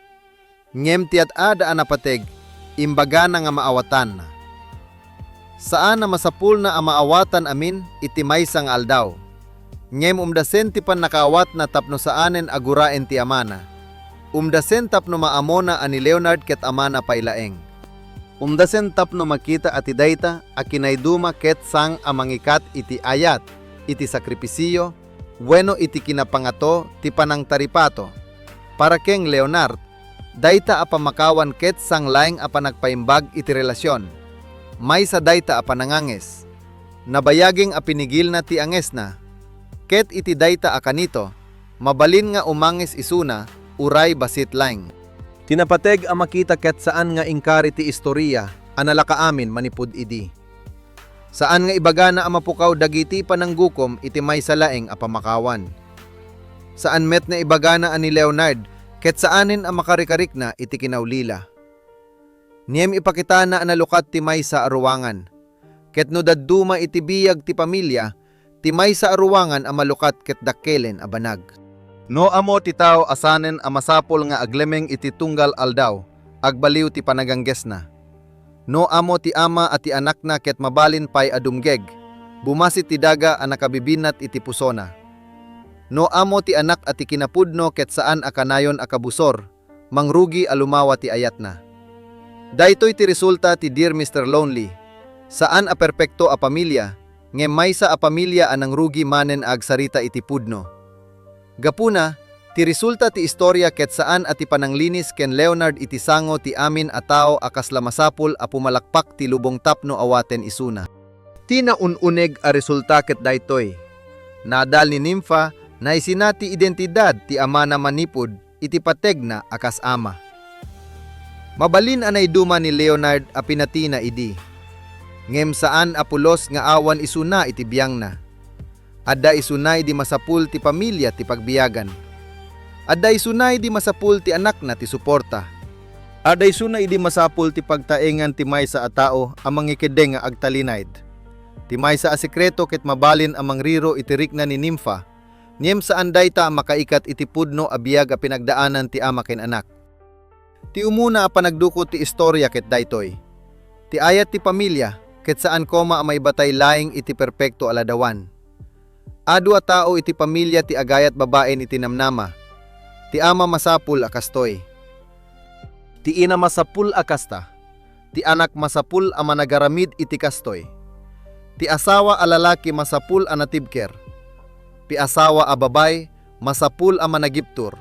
Ngem ti ad-ada a napateg, imbagana nga maawatanna. Saan a masapulna a maawatan amin iti maysa nga aldaw. Ngem umdasen ti pannakaawatna tapno saanen a guraen ti amana. Umdasen tapno maamona a ni Leonard ket amana pay laeng. Umdasen tapno makita a ti dayta a kinaiduma ket sang a mangikat iti ayat, iti sakripisio, wenno iti kinapangato ti panangtaripato. Para ken Leonard, dayta a pammakawan ket sang laeng a panagpaimbag iti relasion. Maysa dayta a pananganges. Nabayageng a pinigilna ti angesna. Ket iti dayta a kanito, mabalin nga umanges isuna, uray bassit laeng. Ti napateg a makita ket saan nga inkari ti istoria a nalaka amin manipud idi. Saan nga ibagana a mapukaw dagiti pananggukom iti maysa laeng a pammakawan. Saan met nga ibagana a ni Leonard ket saanen a makarikarikna iti kinaulila. Ngem ipakitana a nalukat ti maysa a ruangan, ket no dadduma iti biag ti pamilia, ti maysa a ruangan a malukat ket dakkelen a banag. No ammo ti tao a sanen a masapul nga aglemeng iti tunggal aldaw, agbaliw ti panaganggesna. No ammo ti ama a ti anakna ket mabalin pay a dumgeg, bumasit ti daga a nakabibinnat iti pusona. No ammo ti anak a ti kinapudno ket saan a kanayon a kabusor, mangrugi a lumawa ti ayatna. Daytoy ti resulta ti Dear Mister Lonely. Saan a perpekto a pamilia, ngem maysa a pamilia a nangrugi manen a agsarita iti pudno. Gapuna, ti resulta ti istoria ket saan a ti pananglinis ken Leonard iti sango ti amin a tao a kasla masapul a pumalakpak ti lubong tapno awaten isuna. Ti naun-uneg a resulta ket daytoy. Naadal ni Nympha, naisina ti identidad ti amana manipud iti pategna a kas ama. Mabalin a naiduma ni Leonard a pinatina idi. Ngem saan a pulos nga awan isuna iti biangna. Adda isuna idi masapul ti pamilia ti pagbiagan. Adda isuna idi masapul ti anakna ti suporta. Adda isuna idi masapul ti pagtaengan ti maysa a tao a mangikeddeng nga agtalinaed. Ti maysa a sekreto ket mabalin a mangriro iti rikna ni Nympha, ngem saan dayta a makaikat iti pudno a biag a pinagdaanan ti ama ken anak. Ti umuna a panagdukot ti istoria ket daytoy. Ti ayat ti pamilia ket saan koma a maibatay laeng iti perpekto a ladawan. Adu a tao iti pamilia ti agayat babaen iti namnama. Ti ama masapul a kastoy. Ti ina masapul a kasta. Ti anak masapul a managaramid iti kastoy. Ti asawa a lalaki masapul a natibker. Ti asawa a babay masapul a managiptur.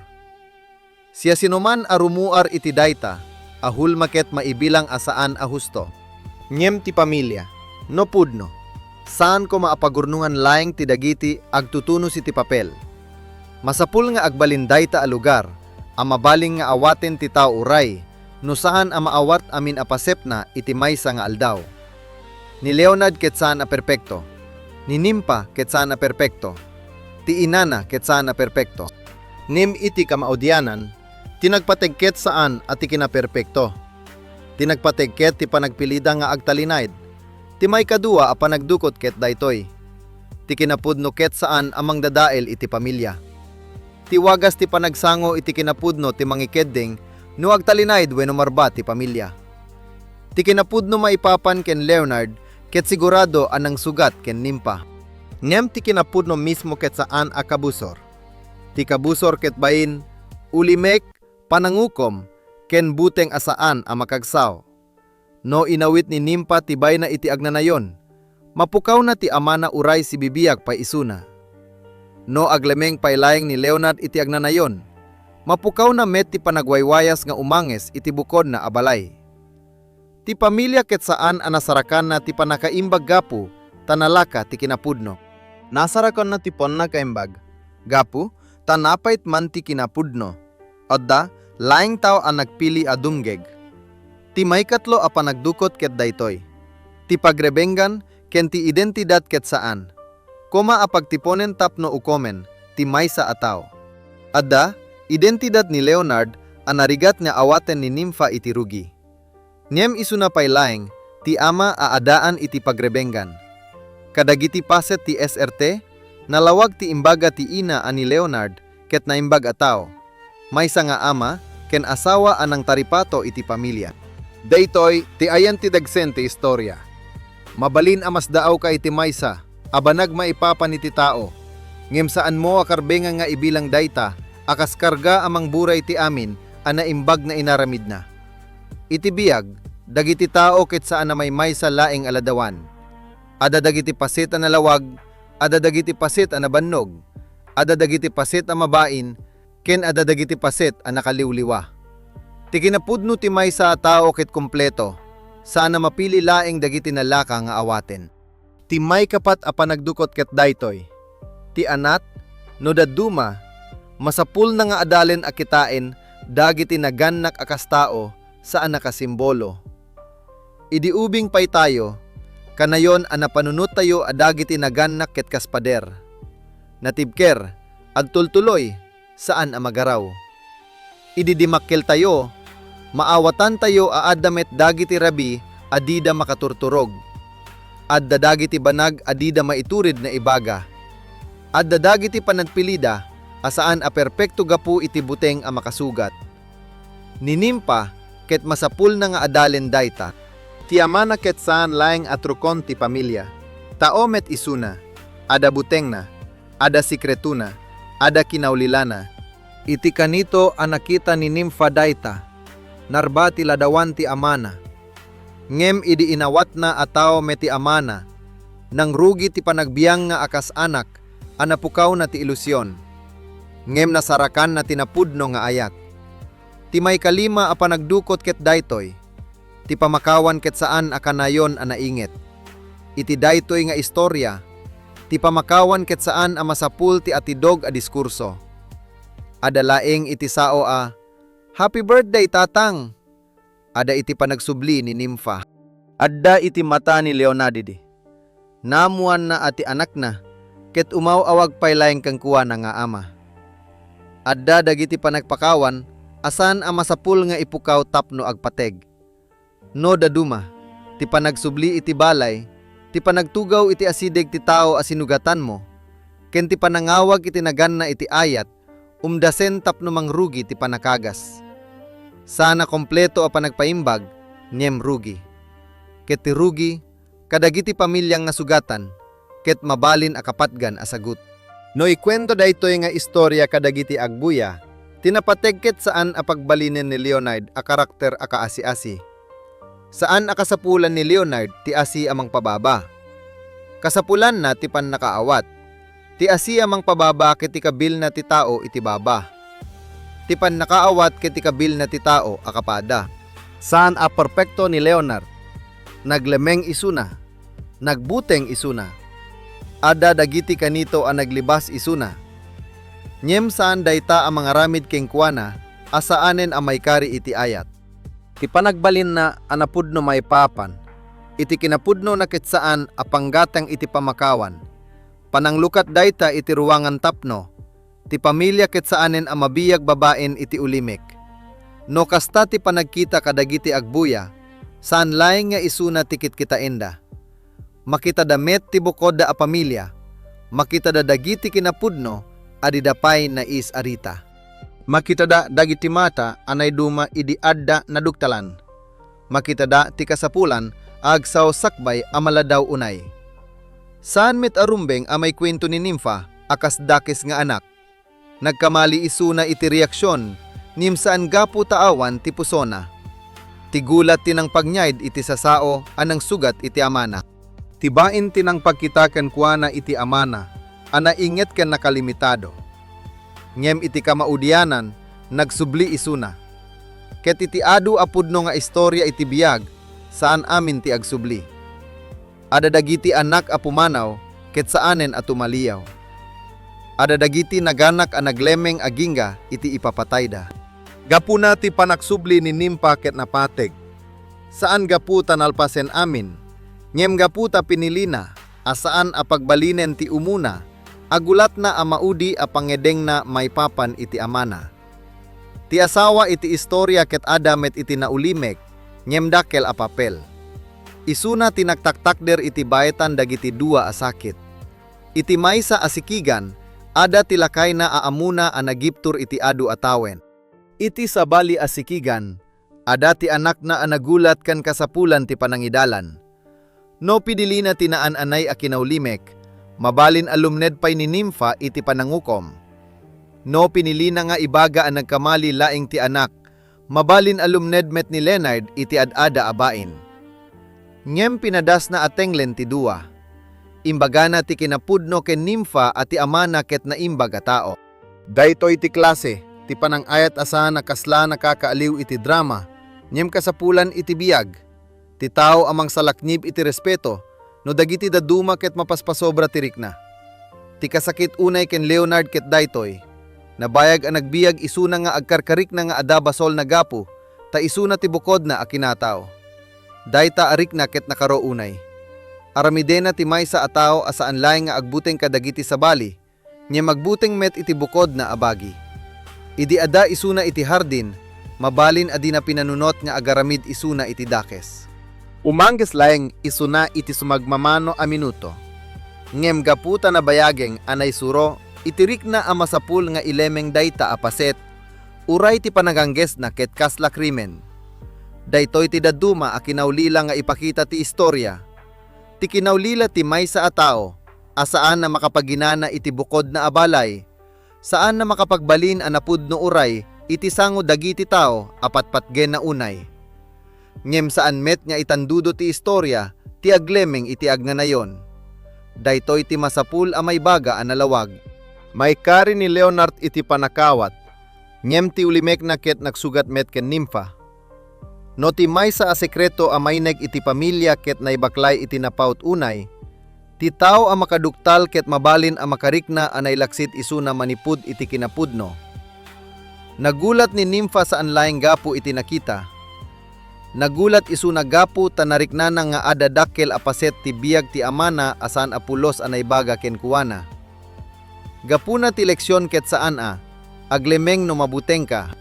Siasinoman a rumuar iti dayta a hulma ket maibilang a saan a husto. Ngem ti pamilia, No pudno, saan koma a pagurnongan laeng ti dagiti agtutunos iti papel. Masapul nga agbalin dayta a lugar a mabalin nga awaten ti tao uray no saan a maawat amin a pasepna iti maysa nga aldaw. Ni Leonard ket saan a perpekto. Ni Nympha ket saan a perpekto. Ti inana ket saan a perpekto. Ngem iti kamaudianan, ti nagpateg ket saan a ti kinaperpekto. Ti nagpateg ket ti panagpilida nga agtalinaed. Ti maikadua a panagdukot ket daytoy. Ti kinapudno ket saan a mangdadael iti pamilia. Ti wagas ti panagsango iti kinapudno ti mangikeddeng no agtalinaed wenno marba ti pamilia. Ti kinapudno maipapan ken Leonard ket sigurado a nangsugat ken Nympha. Ngem ti kinapudno mismo ket saan a kabusor. Ti kabusor ket bain, ulimek, panangukom, ken buteng a saan a makagsao. No inawit ni Nympha ti bayna iti agnanayon, mapukawna ti amana uray sibibiag pay isuna. No aglemeng pay laeng ni Leonard iti agnanayon, mapukawna met ti panagwaywayas nga umanges iti bukodna a balay. Ti pamilia ket saan a nasarakanna ti pannakaimbag gapu ta nalaka ti kinapudno. Nasarakanna ti pannakaimbag gapu ta napait man ti kinapudno. Adda laeng tao a nagpili a dumngeg. Ti maikatlo a panagdukot ket daytoy. Ti pagrebenggan ken ti identidad ket saan koma a pagtiponen tapno ukomen ti maysa a tao. Adda identidad ni Leonard a narigat nga awaten ni Nympha iti rugi. Ngem isuna pay laeng ti ama a addaan iti pagrebenggan. Kadagiti paset ti S R T, nalawag ti imbaga ti ina a ni Leonard ket naimbag a tao, maysa nga ama ken asawa a nangtaripato iti pamilia. Daytoy ti ayan ti dagsen ti istoria. Mabalin a masdaawka iti maysa a banag maipapan iti tao, ngem saanmo a karbengan nga ibilang dayta a kas karga a mangburay ti amin a naimbag nga inaramidna. Iti biag, dagiti tao ket saan a maymaysa laeng a ladawan. Adda dagiti paset a nalawag, adda dagiti paset a nabannog, adda dagiti paset a mabain, ken adda dagiti paset a nakaliwliwa. Ti kinapudno ti maysa a tao ket kompleto, saan a mapili laeng dagiti nalaka nga awaten. Ti maikapat a panagdukot ket daytoy. Ti anat, no dadduma, masapulna nga adalen a kitaen dagiti nagannak a kas tao saan a kasimbolo. Idi ubing pay tayo, kanayon a napanunottayo a dagiti nagannak ket kas pader. Natibker, agtultuloy, saan a magaraw. Idi dimakkeltayo, maawatantayo a adda met dagiti rabii a dida makaturturog. Adda dagiti banag a dida maitured naibaga. Adda dagiti panagpilida a saan a perpekto gapu iti buteng a makasugat. Ni Nympha ket masapulna nga adalen dayta. Ti amana ket saan laeng a trukon ti pamilia. Tao met isuna. Adda butengna. Adda sekretona, adda kinaulilana. Iti kanito a nakita ni Nympha dayta, narba ti ladawan ti amana. Ngem idi inawatna a tao met ti amana, nangrugi ti panagbiangna a kas anak a napukawna ti ilusion. Ngem nasarakanna ti napudno nga ayat. Ti maikalima a panagdukot ket daytoy, ti pamakawan ket saan a kanayon a nainget. Iti daytoy nga istoria, ti pamakawan ket saan a masapul ti atidog a diskurso. Adda laeng iti sao a, "Happy birthday, Tatang!" Adda iti panagsubli ni Nympha. Adda iti mata ni Leonard idi. Naammoanna a ti anakna, ket umaw-awag pay laeng kenkuana nga ama. Adda dagiti panagpakawan a saan a masapul nga ipukaw tapno agpateg. No dadduma, ti panagsubli iti balay, ti panagtugaw iti asideg ti tao a sinugatanmo, ken ti panangawag iti naganna iti ayat, umdasen tapno mangrugi ti pannakagas. Saan a kompleto a panagpaimbag, ngem rugi. Ket ti rugi, kadagiti pamiliang nasugatan, ket mabalin a kapatgan a sagut. No ikuento daytoy nga istoria kadagiti agbuya, ti napateg ket saan a pagbalinen ni Leonard a karakter a kaasi-asi. Saan a kasapulan ni Leonard ti asi a mangpababa. Kasapulanna ti pannakaawat. Ti asi a mangpababa ket ti kabilna ti tao iti baba. Ti pannakaawat ket ti kabilna ti tao a kapada. Saan a perpekto ni Leonard. Naglemeng isuna. Nagbuteng isuna. Adda dagiti kanito a naglibas isuna. Ngem saan dayta a mangaramid kenkuana a saanen a maikari iti ayat. Ti panagbalinna a napudno maipapan iti kinapudnona ket saan a panggatang iti pamakawan. Pananglukat dayta iti ruangan tapno ti pamilia ket saanen a mabiag babaen iti ulimek. No kasta ti panagkita kadagiti agbuya, saan laeng nga isuna ti kitkitaenda. Makitada met ti bukodda a pamilia, makitada dagiti kinapudno a dida pay nais a rita. Makitada dagiti mata a naiduma idi adda naduktalan. Makitada ti kasapulan a agsao sakbay a maladaw unay. Saan met a rumbeng a maikuento ni Nimfa a kas dakes nga anak. Nagkamali isuna iti reaksion, ngem saan gapu ta awan ti pusona. Ti gulat ti nangpagniaid iti sasao a nangsugat iti amana. Ti bain ti nangpagkita kenkuana iti amana a nainget ken nakalimitado. Ngem iti kamaudianan, nagsubli isuna. Ket iti adu a pudno nga istoria iti biag, saan amin ti agsubli. Adda dagiti annak a pumanaw ket saanen a tumaliaw. Adda dagiti naganak a naglemeng agingga iti ipapatayda. Gapuna ti panagsubli ni Nimfa ket napateg. Saan gapu ta nalpasen amin, ngem gapu ta pinilina a saan a pagbalinen ti umuna a gulatna a maudi a pangngedengna maipapan iti amana. Ti asawa iti istoria ket adda met iti naulimek, ngem dakkel a papel. Isuna ti nagtaktakder iti baetan dagiti dua a sakit. Iti maysa a sikigan, adda ti lakayna a ammona a nagiptur iti adu a tawen. Iti sabali a sikigan, adda ti anakna a nagulat ken kasapulan ti panangidalan. No pinilina ti naan-anay a kinaulimek, mabalin a lumned pay ni Nimfa iti panangukom. No pinilina nga ibaga a nagkamali laeng ti anak, mabalin a lumned met ni Leonard iti ad-ada a bain. Ngem pinadasna a tenglen ti dua. Imbagana ti kinapudno ken Nimfa a ti amana ket naimbag a tao. Daytoy ti klase ti panangayat a saan a kasla nakakaaliw iti drama, ngem kasapulan iti biag. Ti tao a mangsalaknib iti respeto, no dagiti dadduma ket mapaspasobra ti rikna. Ti kasakit unay ken Leonard ket daytoy, nabayag a nagbiag isuna nga agkarkarikna nga adda basolna gapu ta isuna ti bukodna a kinatao. Dayta a rikna ket nakaro unay. Aramidena ti maysa a tao a saan laeng nga agbuteng kadagiti sabali, ngem agbuteng met iti bukodna a bagi. Idi adda isuna iti hardin, mabalin a dina pinanunot nga agaramid isuna iti dakes. Umangges laeng isuna iti sumagmamano a minuto. Ngem gapu ta nabayageng a naisuro iti rikna a masapul nga ilemeng dayta a paset, uray ti panaganggesna ket kasla krimen. Daytoy ti dadduma a kinaulila nga ipakita ti istoria. Ti kinaulila ti maysa a tao a saan a makapaginana iti bukodna a balay, saan a makapagbalin a napudno uray iti sango dagiti tao a patpatgenna unay. Ngem saan met nga itandudo ti istoria ti aglemeng iti agnanayon. Daytoy ti masapul a maibaga a nalawag. Maikari ni Leonard iti panakawat, ngem ti ulimekna ket nagsugat met ken Nimfa. No ti maysa a sekreto a maineg iti pamilia ket naibaklay iti napaut unay, ti tao a makaduktal ket mabalin a makarikna a nailaksid isuna manipud iti kinapudno. Nagulat ni Nimfa saan laeng gapu iti nakita. Nagulat isuna gapu ta nariknana nga adda dakkel a paset ti biag ti amana a saan a pulos a naibaga kenkuana. Gapuna ti leksion ket saan a aglemeng no mabutengka.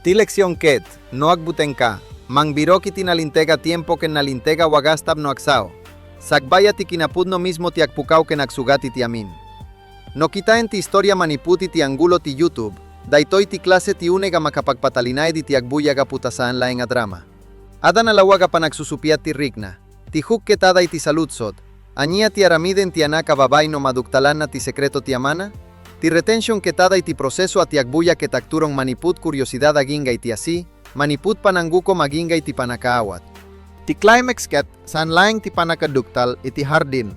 Ti leksion ket, no agbutengka, mangbirok iti nalinteg a tiempo ken nalinteg a wagas tapno agsao. Sakbay a ti kinapudno mismo ti agpukaw ken agsugat iti amin. No kitaen ti istoria manipud iti anggulo ti YouTube, daytoy ti klase ti uneg a makapagpatalinaed iti agbuya gapu ta saan laeng a drama. Adda nalawag a panagsusupiat ti rikna, ti hook ket adda iti saludsod, ania ti aramiden ti anak a babai no maduktalanna ti sekreto ti amana? Ti retention ket adda iti proseso a ti agbuya ket agturong manipud kuriosidad agingga iti asi, manipud pananggukom agingga iti panakaawat. Ti climax ket saan laeng ti panakaduktal iti hardin,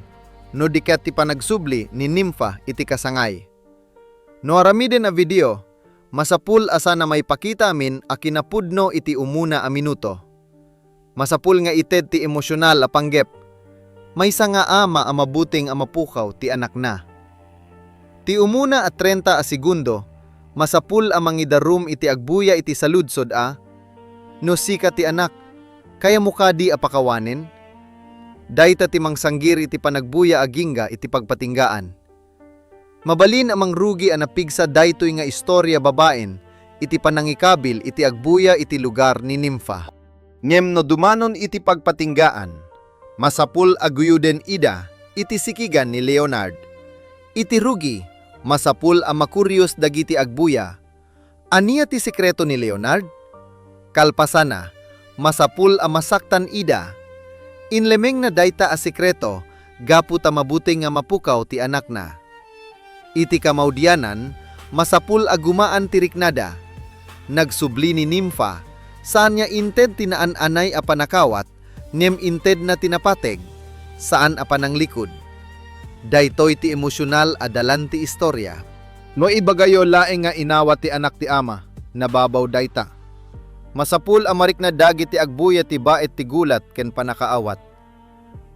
no di ket ti panagsubli ni Nimfa iti kasangay. No aramiden a video, masapul a saan a maipakita amin a kinapudno iti umuna a minuto. Masapul nga ited ti emosyonal a panggep. Maysa nga ama a mabuteng a mapukaw ti anakna. Ti umuna a trenta a segundo, masapul a mangidarum iti agbuya iti saludsod a, "No sika ti anak, kayamo kadi a pakawanen?" Dayta ti mangsanggir iti panagbuya agingga iti pagpatinggaan. Mabalin a mangrugi a napigsa daytoy nga istoria babaen iti panangikabil iti agbuya iti lugar ni Nimfa. Ngem no dumanon iti pagpatinggaan, masapul a guyuden ida iti sikigan ni Leonard. Iti rugi, masapul a makurios dagiti agbuya. Ania ti sekreto ni Leonard? Kalpasana, masapul a masaktan ida. Inlemengna dayta a sekreto gapu ta mabuteng nga mapukaw ti anakna. Iti kamaudianan, masapul a gumaan ti riknada. Nagsubli ni Nimfa, saan nga inted ti naan-anay a panakawat, ngem intedna ti napateg, saan a pananglikod. Daytoy ti emosyonal a dalan ti istoria. No ibagayo laeng nga inawat ti anak ti ama, nababaw dayta. Masapul a marikna dagiti agbuya ti baet ti gulat ken pannakaawat.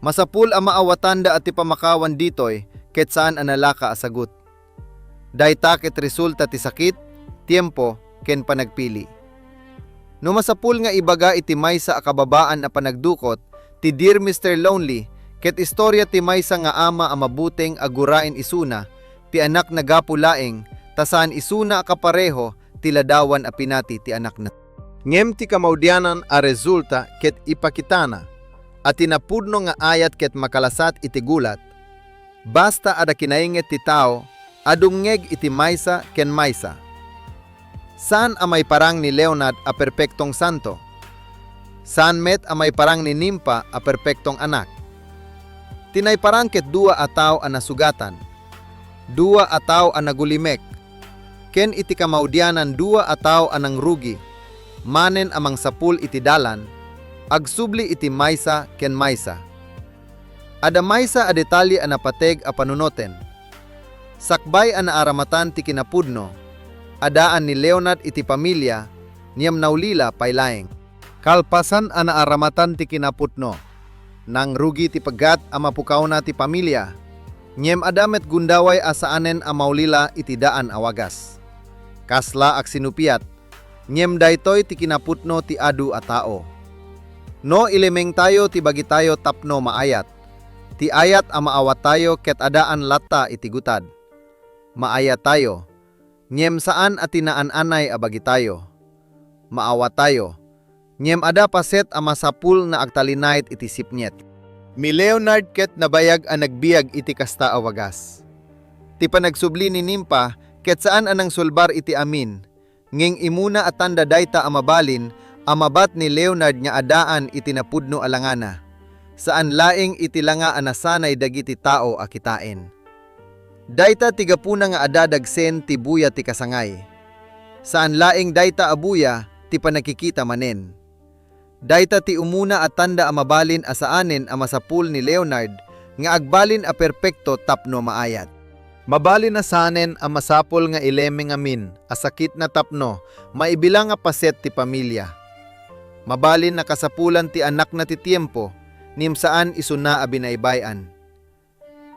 Masapul a maawatanda a ti pamakawan ditoy ket saan a nalaka a sagut. Dayta ket resulta ti sakit, tiempo, ken panagpili. No masapul nga ibaga iti maysa a kababaan a panagdukot ti Dear Mister Lonely ket istoria ti maysa nga ama a mabuteng a guraen isuna ti anakna gapu laeng ta saan isuna a kapareho ti ladawan a pinati ti anakna. Ngem ti kamaudianan a resulta ket ipakitana a ti napudno nga ayat ket makalasat iti gulat, basta adda kinainget ti tao a dumngeg iti maysa ken maysa. Saan a maiparang ni Leonard a perpektong santo. Saan met a maiparang ni Nimfa a perpektong anak. Ti naiparang ket dua a tao a nasugatan, dua a tao a nagulimek, ken iti kamaudianan dua a tao a nangrugi, manen a mangsapul iti dalan, agsubli iti maysa ken maysa. Adda maysa a detalye a napateg a panunoten. Sakbay a naaramatan ti kinapudno, addaan ni Leonard iti pamilia, ngem naulila pay laeng. Kalpasan a naaramatan ti kinapudno, nangrugi ti pegat a mapukawna ti pamilia, ngem adda met gundaway a saanen a maulila iti daan a wagas. Kasla agsinupiat, ngem daytoy ti kinapudno ti adu a tao. No ilemengtayo ti bagitayo tapno maayat, ti ayat a maawattayo ket addaan latta iti gutad. Maayattayo, ngem saan a ti naan-anay a bagitayo. Maawattayo, ngem adda paset a masapul nga agtalinaed iti sipnget. Ni Leonard ket nabayag a nagbiag iti kasta a wagas. Ti panagsubli ni Nimfa ket saan a nangsulbar iti amin, ngem immuna a tanda dayta a mabalin a mabat ni Leonard nga addaan iti napudno a langana. Saan laeng iti langa a nasanay dagiti tao a kitaen. Dayta ti gapuna nga adda dagsen ti buya ti kasangay. Saan laeng dayta a buya ti pannakikita manen. Dayta ti umuna a tanda a mabalin a saanen a masapul ni Leonard nga agbalin a perpekto tapno maayat. Mabalin a saanen a masapul nga ilemeng amin a sakitna tapno maibilang a paset ti pamilia. Mabalin a kasapulan ti anakna ti tiempo, ngem saan isuna a binaybay-an.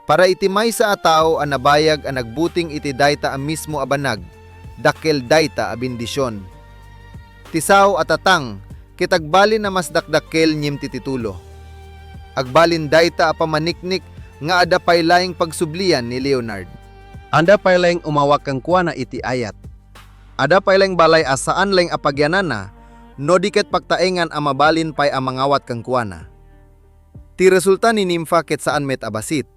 Para iti maysa a tao a nabayag a nagbuteng iti dayta a mismo a banag, dakkel dayta a bendision. Ti sao a tatang ket agbalin a mas dakdakkel ngem ti titulo. Agbalin dayta a pammaniknik nga adda pay laeng pagsublian ni Leonard. Adda pay laeng umawat kenkuana iti ayat. Adda pay laeng balay a saan laeng a pagyananna no di ket pagtaengan a mabalin pay a mangawat kenkuana. Ti resulta ni Nimfa ket saan met a bassit.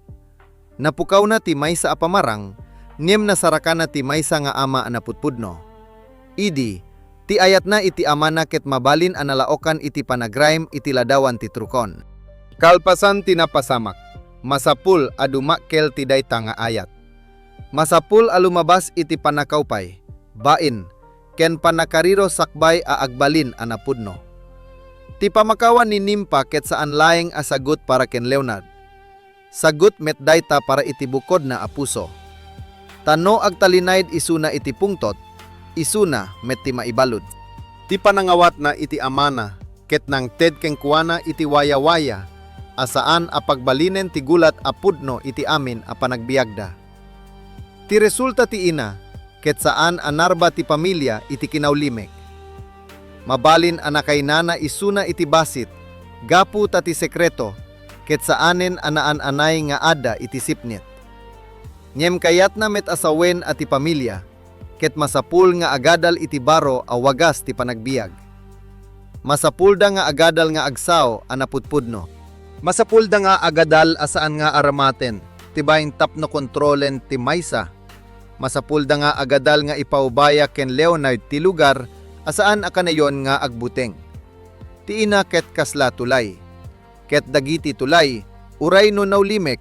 Napukawna ti maysa a pamarang, ngem nasarakanna ti maysa nga ama a napudpudno. Idi, ti ayatna iti amana ket mabalin a nalaokan iti panagraem iti ladawan ti trukon. Kalpasan ti napasamak, masapul a dumakkel ti dayta nga ayat. Masapul a lumabas iti pannakaupay, bain, ken pannakariro sakbay a agbalin a napudno. Ti pamakawan ni Nimfa ket saan laeng a sagut para ken Leonard. Sagut met dayta para iti bukodna a puso. Ta no agtalinaed isuna iti pungtot, isuna met ti maibalud. Ti panangawatna iti amana ket nangted kenkuana iti wayawaya, a saan a pagbalinen ti gulat a pudno iti amin a panagbiagda. Ti resulta ti ina, ket saan a narba ti pamilia iti kinaulimek. Mabalin a nakaynana isuna iti basit gapu ta ti sekreto, ket saanen a naan-anay nga adda iti sipnget. Ngem kayatna met a sawen a ti pamilia, ket masapul nga agadal iti baro a wagas ti panagbiag. Masapulda nga agadal nga agsao a napudpudno. Masapulda nga agadal a saan nga aramaten ti bain tapno kontrolen ti maysa. Masapulda nga agadal nga ipaubaya ken Leonard ti lugar a saan a kanayon nga agbuteng. Ti ina ket kasla tulay. Ket dagiti tulay, uray no naulimek,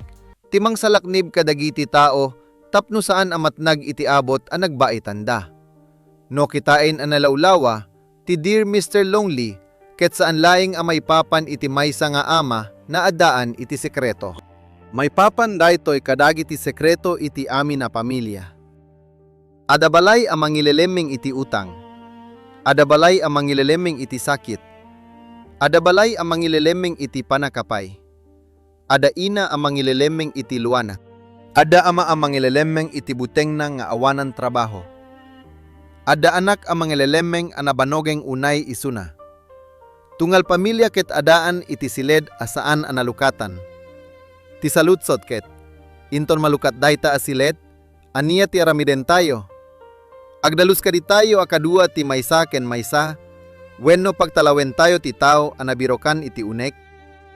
ti mangsalaknib kadagiti tao tapno saan a matnag iti abut a nagbaitanda. No kitaen a nalawlawa, ti Dear Mister Lonely ket saan laeng a maipapan iti maysa nga ama na addaan iti sekreto. Maipapan daytoy kadagiti sekreto iti amin a pamilia. Adda balay a mangilelemmeng iti utang. Adda balay a mangilelemmeng iti sakit. Adda balay a mangilelemmeng iti pannakapay. Adda ina a mangilelemmeng iti luana. Adda ama a mangilelemmeng iti butengna nga awanan trabaho. Adda anak a mangilelemmeng a nabanogeng unay isuna. Tunggal pamilia ket addaan iti siled a saan a nalukatan. Ti saludsod ket, inton malukat dayta a siled, ania ti aramidentayo? Agdalus kaditayo a kadua ti maysa ken maysa, wenno pagtalawentayo ti tao a nabirokan iti unek?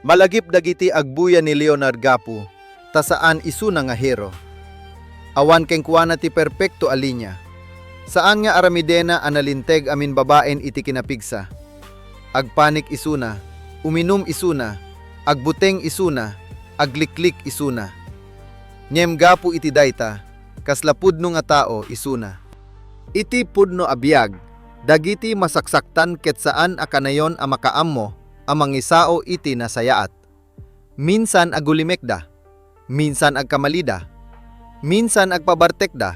Malagip dagiti agbuya ni Leonard gapu ta saan isuna nga hero. Awan kenkuana ti perpekto a linia. Saan nga aramidena a nalinteg a minbabain iti kinapigsa. Agpanik isuna, uminum isuna, agbuteng isuna, agliklik isuna. Ngem gapu iti dayta, kasla pudno nga tao isuna. Iti pudno a biag, dagiti masaksaktan ket saan a kanayon a makaammo a mangisao iti nasayaat. Minsan agulimekda, minsan agkamalida, minsan agpabartekda,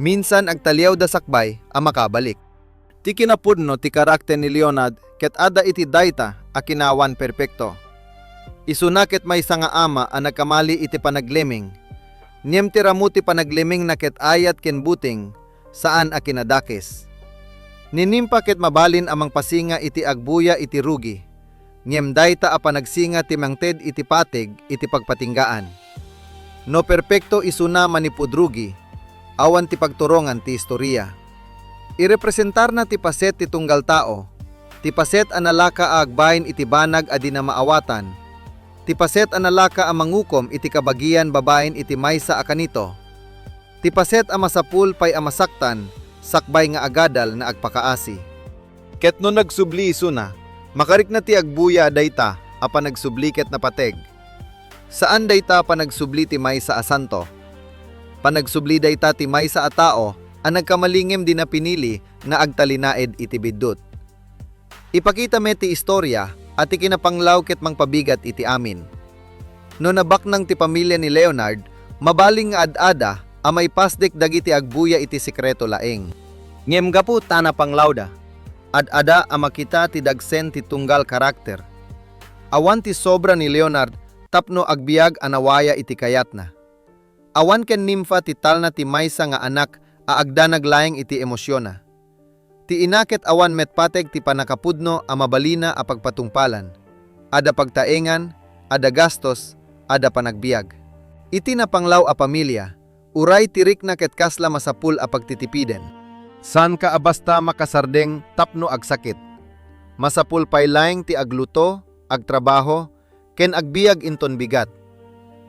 minsan agtaliawda sakbay a makabalik. Ti kinapudno ti karakter ni Leonard ket adda iti dayta a kinawan perpekto. Isuna ket maysa nga ama a nagkamali iti panaglemeng. Ngem ti ramo ti panaglemengna ket ayat ken buteng, saan a kinadakes. Ni Nympha ket mabalin a mangpasinga iti agbuya iti rugi. Ngem dayta a panagsinga ti mangted iti pateg iti pagpatinggaan. No perpekto isuna manipud rugi, awan ti pagturongan ti istoria. Irepresentarna ti paset ti tunggal tao, ti paset a nalaka a agbain iti banag a dina maawatan, ti paset a nalaka a mangukom iti kabagian babaen iti maysa a kanito, ti paset a masapul pay a masaktan sakbay nga agadal nga agpakaasi. Ket no nagsubli isuna, makarikna ti agbuya dayta a panagsubli ket napateg. Saan dayta a panagsubli ti maysa a santo. Panagsubli dayta ti maysa a tao a nagkamali ngem dina pinili nga agtalinaed iti biddut. Ipakita met ti istoria a ti kinapanglaw ket mangpabigat iti amin. No nabaknang ti pamilia ni Leonard, mabalin nga ad-ada a maipasdek dagiti agbuya iti sekreto laeng. Ngem gapu ta napanglawda, ad-ada a makita ti dagsen ti tunggal karakter. Awan ti sobra ni Leonard tapno agbiag a nawaya iti kayatna. Awan ken Nympha ti talna ti maysa nga anak a agdanag laeng iti emosionna. Ti ina ket awan met pateg ti pannakapudno a mabalina a pagpatungpalan. Adda pagtaengan, adda gastos, adda panagbiag. Iti napanglaw a pamilia, uray ti rikna ket kasla masapul a pagtitipiden. Saanka a basta makasardeng tapno agsakit. Masapul pay laeng ti agluto, agtrabaho, ken agbiag inton bigat.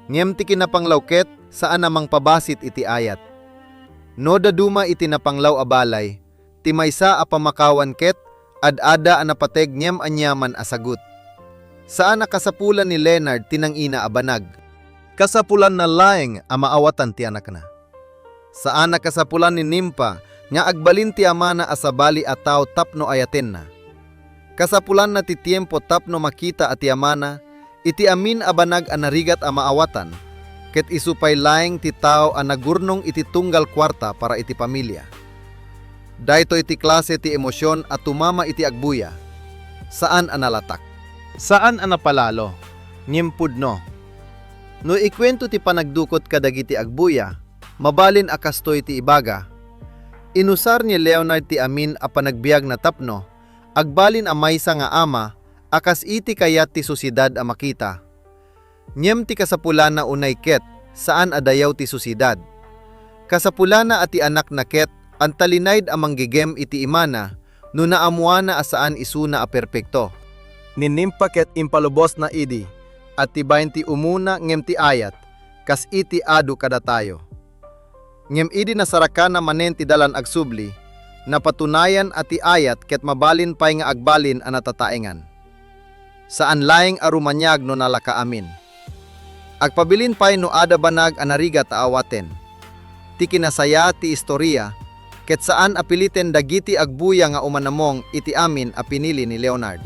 Ngem ti kinapanglaw ket saan a mangpabasit iti ayat. No daduma iti napanglaw a balay, ti maysa a pamakawan ket ad-ada a napateg ngem aniaman a sagut. Saan a kasapulan ni Leonard ti nangina a banag. Kasapulanna laeng a maawatan ti anakna. Saan a kasapulan ni Nympha nga agbalin ti amana a sabali a tao tapno ayatenna. Kasapulanna ti tiempo tapno makita a ti amana iti amin a banag a narigat a maawatan, ket isu pay laeng ti tao a nagurnong iti tunggal kuarta para iti pamilia. Daytoy ti klase ti emosion a tumama iti agbuya. Saan a nalatak. Saan a napalalo. Ngem pudno. No ikuento ti panagdukot kadagiti agbuya, mabalin a kastoy ti ibaga. Inusar ni Leonard ti amin a panagbiagna tapno agbalin a maysa nga ama a kas iti kayat ti sosiedad a makita. Ngem ti kasapulana unay ket saan a dayaw ti sosiedad. Kasapulana a ti anakna ket agtalinaed a manggigem iti imana no naammoana a saan isuna a perpekto. Ni Nympha ket impalubosna idi a ti bain ti umuna ngem ti ayat, kas iti adu kadatayo. Ngem idi nasarakanna manen ti dalan agsubli, napatunayan a ti ayat ket mabalin pay nga agbalin a natataengan. Saan laeng a rumaniag no nalaka amin. Agpabilin pay no adda banag a narigat a awaten. Ti kinasaya ti istoria, ket saan a piliten dagiti agbuya nga umanamong iti amin a pinili ni Leonard.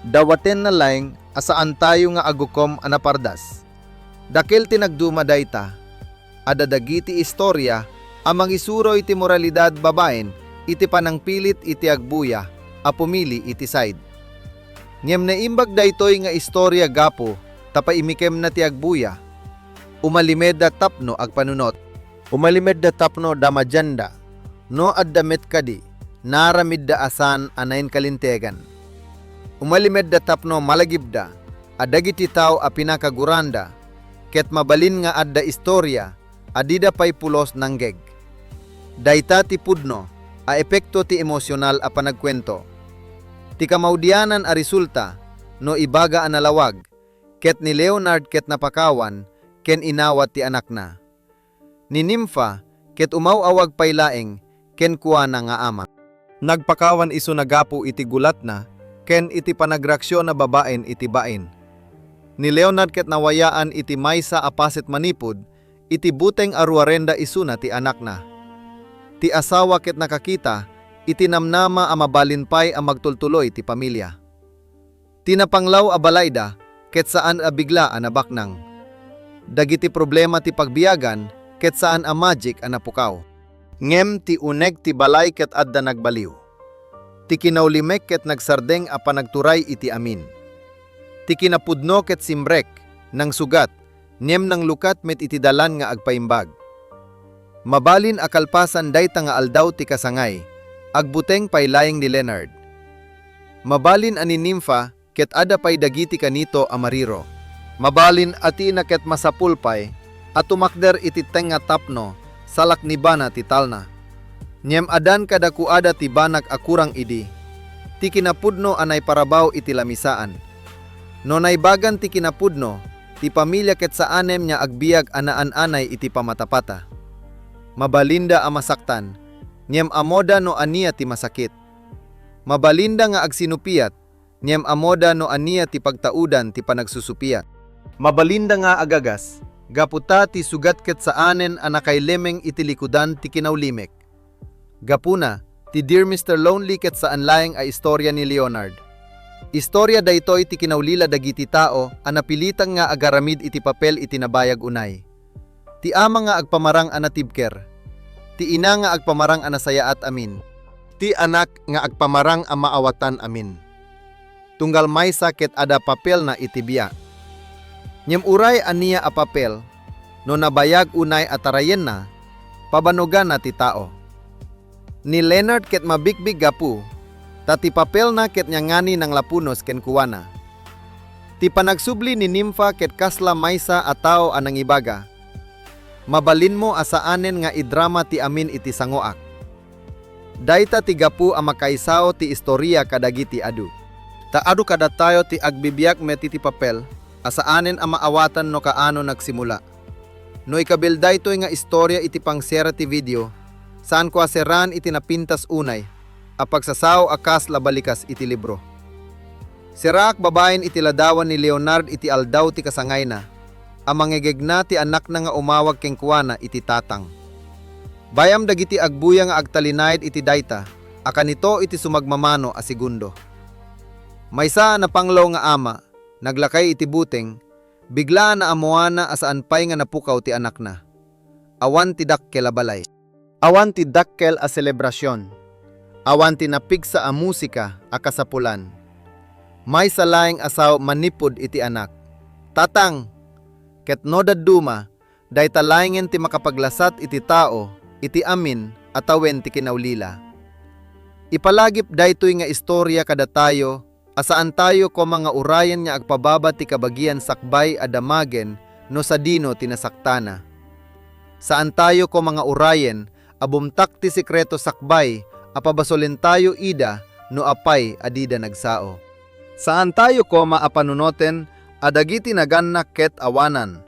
Dawatenna laeng a saantayo nga agukom a napardas. Dakkel ti nagduma dayta. Adda dagiti istoria a mangisuro iti moralidad babaen iti panangpilit iti agbuya a pumili iti side. Ngem naimbag daytoy nga istoria gapu ta paimikemna ti agbuya. Umalimedda tapno agpanunot. Umalimedda tapno damadianda. No adda met kadi, naaramidda a saan a nainkalintegan. Umalimedda tapno malagipda a dagiti tao a pinakaguranda ket mabalin nga adda istoria a dida pay pulos nanggeg. Dayta ti pudno a epekto ti emosional a panagkuento. Ti kamaudianan a resulta no ibaga a nalawag ket ni Leonard ket napakawan ken inawat ti anakna. Ni Nympha ket umaw-awag pay laeng kenkuana nga ama. Nagpakawan isuna gapu iti gulatna ken iti panagreaksion a babaen iti bain. Ni Leonard ket nawayaan iti maysa a paset manipud iti buteng a ruarenda isuna ti anakna. Ti asawa ket nakakita iti namnama a mabalin pay a magtultuloy ti pamilia. Ti napanglaw a balayda ket saan a bigla a nabaknang. Dagiti problema ti pagbiagan ket saan a magic a napukaw. Ngem ti uneg ti balay ket adda nagbaliw. Ti kinaulimek ket nagsardeng a panagturay iti amin. Ti kinapudno ket simrek, nangsugat, ngem nanglukat met iti dalan nga agpaimbag. Mabalin a kalpasan dayta nga aldaw ti kasangay, agbuteng pay laeng ni Leonard. Mabalin a ni Nympha ket adda pay dagiti kanito a mariro. Mabalin a ti ina ket masapul pay a tumakder iti tengnga tapno salaknibana ti talna. Ngem adan kadakuada ti banag a kurang idi ti kinapudno a naiparabaw iti lamisaan. No naibagan ti kinapudno, ti pamilia ket saanen nga agbiag a naan-anay iti pamatapata. Mabalinda a masaktan, ngem ammoda no ania ti masakit. Mabalinda nga agsinupiat, ngem ammoda no ania ti pagtaudan ti panagsusupiat. Mabalinda nga agagas, gapu ta ti sugat ket saanen a nakailemeng iti likudan ti kinaulimek. Gapuna, ti Dear Mister Lonely ket saan laeng a istoria ni Leonard. Istoria daytoy ti kinaulila dagiti tao a napilitan nga agaramid iti papel iti nabayag unay. Ti ama nga agpamarang a natibker. Ti ina nga agpamarang a nasayaat amin. Ti anak nga agpamarang a maawatan amin. Tunggal maysa ket adda papelna iti biag. Ngem uray ania a papel, no nabayag unay a tarayenna, pabannoganna ti tao. Ni Leonard ket mabikbik gapu ta ti papelna ket niangani nanglapunos kenkuana. Ti panagsubli ni Nympha ket kasla maysa a tao a nangibaga, "Mabalinmo a saanen nga idrama ti amin iti sangoak." Dayta ti gapu a makaisao ti istoria kadagiti adu. Ta adu kadatayo ti agbibiag met iti papel a saanen a maawatan no kaano nagsimula. No ikabil daytoy nga istoria iti pangsera ti video, saanko a seraan iti napintas unay a pagsasao a kasla balikas iti libro. Seraak babaen iti ladawan ni Leonard iti aldaw ti kasangayna, a mangegegna ti anakna nga umawag kenkuana iti tatang. Bay-am dagiti agbuya nga agtalinaed iti dayta a kanito iti sumagmamano a segundo. Maysa a napanglaw nga ama, naglakay iti buteng, bigla a naammoana a saan pay nga napukaw ti anakna. Awan ti dakkel a balay. Awan ti dakkel a selebrasion. Awan ti napigsa a musika a kasapulan. Maysa laeng a sao manipud iti anak. Tatang, ket no dadduma, dayta laengen ti makapaglasat iti tao iti amin a tawen ti kinaulila. Ipalagip daytoy nga istoria kadatayo a saantayo koma nga urayen nga agpababa ti kabagian sakbay a damagen no sadino ti nasaktana. Saantayo koma nga urayen a bumtak ti sekreto sakbay a pabasolentayo ida no apay a dida nagsao. Saantayo koma a panunoten a dagiti nagannak ket awanan.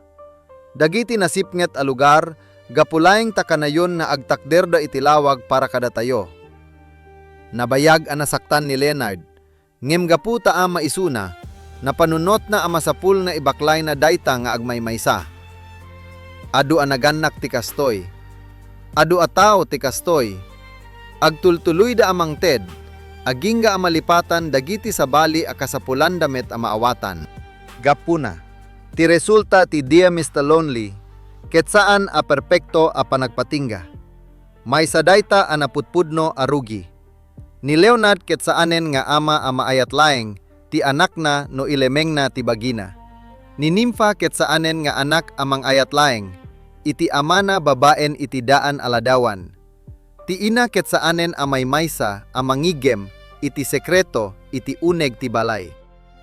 Dagiti nasipnget a lugar, gapu laeng ta kanayon nga agtakderda iti lawag para kadatayo. Nabayag a nasaktan ni Leonard, ngem gapu ta ama isuna, napanunotna a masapul nga ibaklayna dayta nga agmaymaysa. Adu a nagannak ti kastoy. Adu a tao ti kastoy. Agtultuloyda a mangted, agingga a malipatan dagiti sabali a kasapulanda met a maawatan. Gapuna, ti resulta ti Dear Mister Lonely ket saan a perpekto a panagpatingga. Maysa dayta a napudpudno a rugi. Ni Leonard ket saanen nga ama a maayat laeng ti anakna no ilemengna ti bagina. Ni Nympha ket saanen nga anak a mangayat laeng iti amana babaen iti daan a ladawan. Ti ina ket saanen a maymaysa a mangiggem iti sekreto iti uneg ti balay.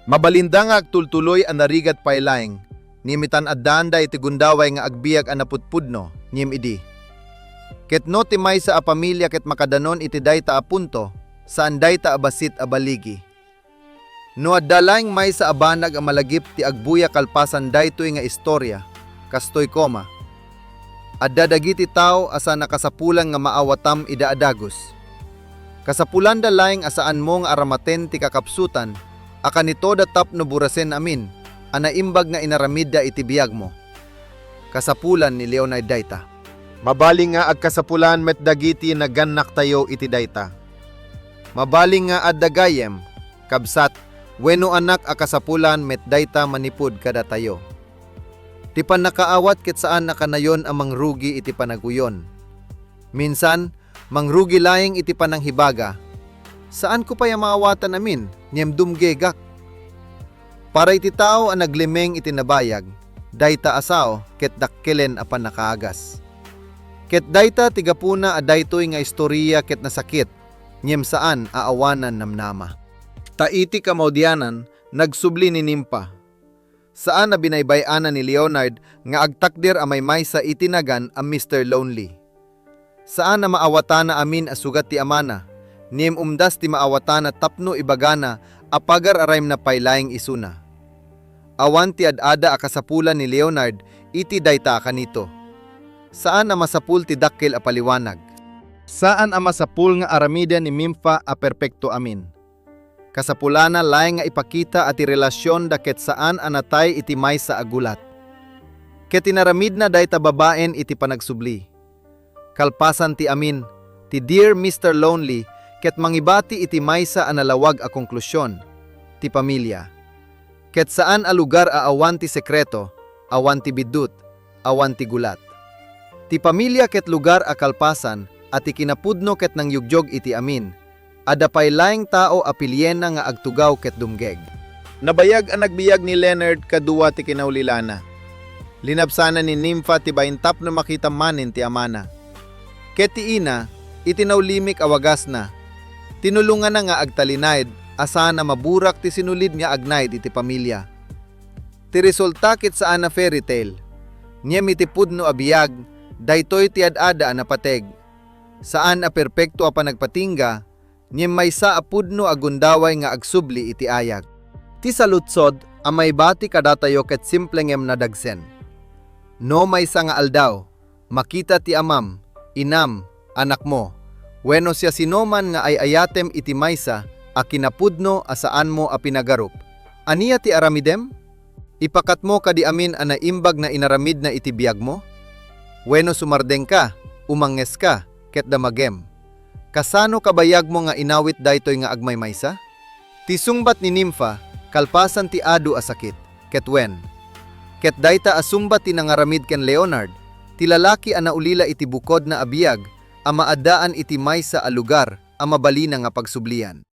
Mabalinda nga agtultuloy a narigat pay laeng, ngem itan addaanda iti gundaway nga agbiag a napudpudno, ngem idi. Ket no ti maysa a pamilia ket makadanon iti dayta a punto, saan dayta a bassit a baligi. No adda laeng maysa a banag a malagip ti agbuya kalpasan daytoy nga istoria, kastoy koma, adda dagiti tao a saan a kasapulan nga maawatam ida a dagus. Kasapulanda laeng a saanmo nga aramaten ti kakapsutan a kanitoda tapno burasen amin a naimbag nga inaramidda iti biagmo. Kasapulan ni Leonard dayta. Mabalin nga agkasapulan met dagiti nagannaktayo iti dayta. Mabalin nga adda gayyem, kabsat, wenno anak a kasapulan met dayta manipud kadatayo. Ti pannakaawat ket saan a kanayon a mangrugi iti panaguyon. Minsan, mangrugi laeng iti pananghibaga. Saanko pay a maawatan amin, ngem dumgegak. Para iti tao a naglimeng iti nabayag, dayta a sao ket dakkelen a pannakaagas. Ket dayta ti gapuna a daytoy nga istoria ket nasakit, ngem saan a awanan namnama. Ta iti kamaudianan, nagsubli ni Nympha. Saan a binaybay-ana ni Leonard nga agtakder a maymaysa iti nagan a Mister Lonely. Saan a maawatana amin a sugat ti amana, ngem umdas ti maawatana tapno ibagana a pagar-araymna pay laeng isuna. Awan ti ad-ada a kasapulan ni Leonard iti dayta a kanito. Saan a masapul ti dakkel a paliwanag. Saan a masapul nga aramiden ni Nympha a perpekto amin. Kasapulana laeng nga ipakita a ti relasionda ket saan a natay iti maysa a gulat. Ket inaramidna dayta babaen iti panagsubli. Kalpasan ti amin, ti Dear Mister Lonely ket mangibati iti maysa a nalawag a konklusion, ti pamilia. Ket saan a lugar a awan ti sekreto, awan ti biddut, awan ti gulat. Ti pamilia ket lugar a kalpasan a ti kinapudno ket nangyugyog iti amin, adda pay laeng tao a pilienna nga agtugaw ket dumgeg. Nabayag a nagbiag ni Leonard kadua ti kinaulilana. Linabsana ni Nympha ti bain tapno makita manen ti amana. Ket ti ina, iti naulimik a wagasna, tinulongana nga agtalinaed a saan a maburak ti sinulid nga agnaed iti pamilia. Ti resulta ket saan a fairy tale. Ngem iti pudno a biag, daytoy ti ad-ada a napateg. Saan a perpekto a panagpatingga, ngem maysa a pudno a gundaway nga agsubli iti ayag. Ti saludsod a maibati kadatayo ket simple ngem nadagsen. No maysa nga aldaw, makita ti amam, inam, anakmo, wenno siasinoman nga ay-ayatem iti maysa a kinapudno a saanmo a pinagarup, ania ti aramidem? Ipakatmo kadi amin a naimbag nga inaramidna iti biagmo? Wenno sumardengka, umangeska, ket damagem? Kasano kabayagmo nga inawit daytoy nga agmaymaysa? Ti sungbat ni Nympha, kalpasan ti adu a sakit, ket wen. Ket dayta a sungbat ti nangaramid ken Leonard, ti lalaki a naulila iti bukodna a biag a maaddaan iti maysa a lugar a mabalina nga pagsublian.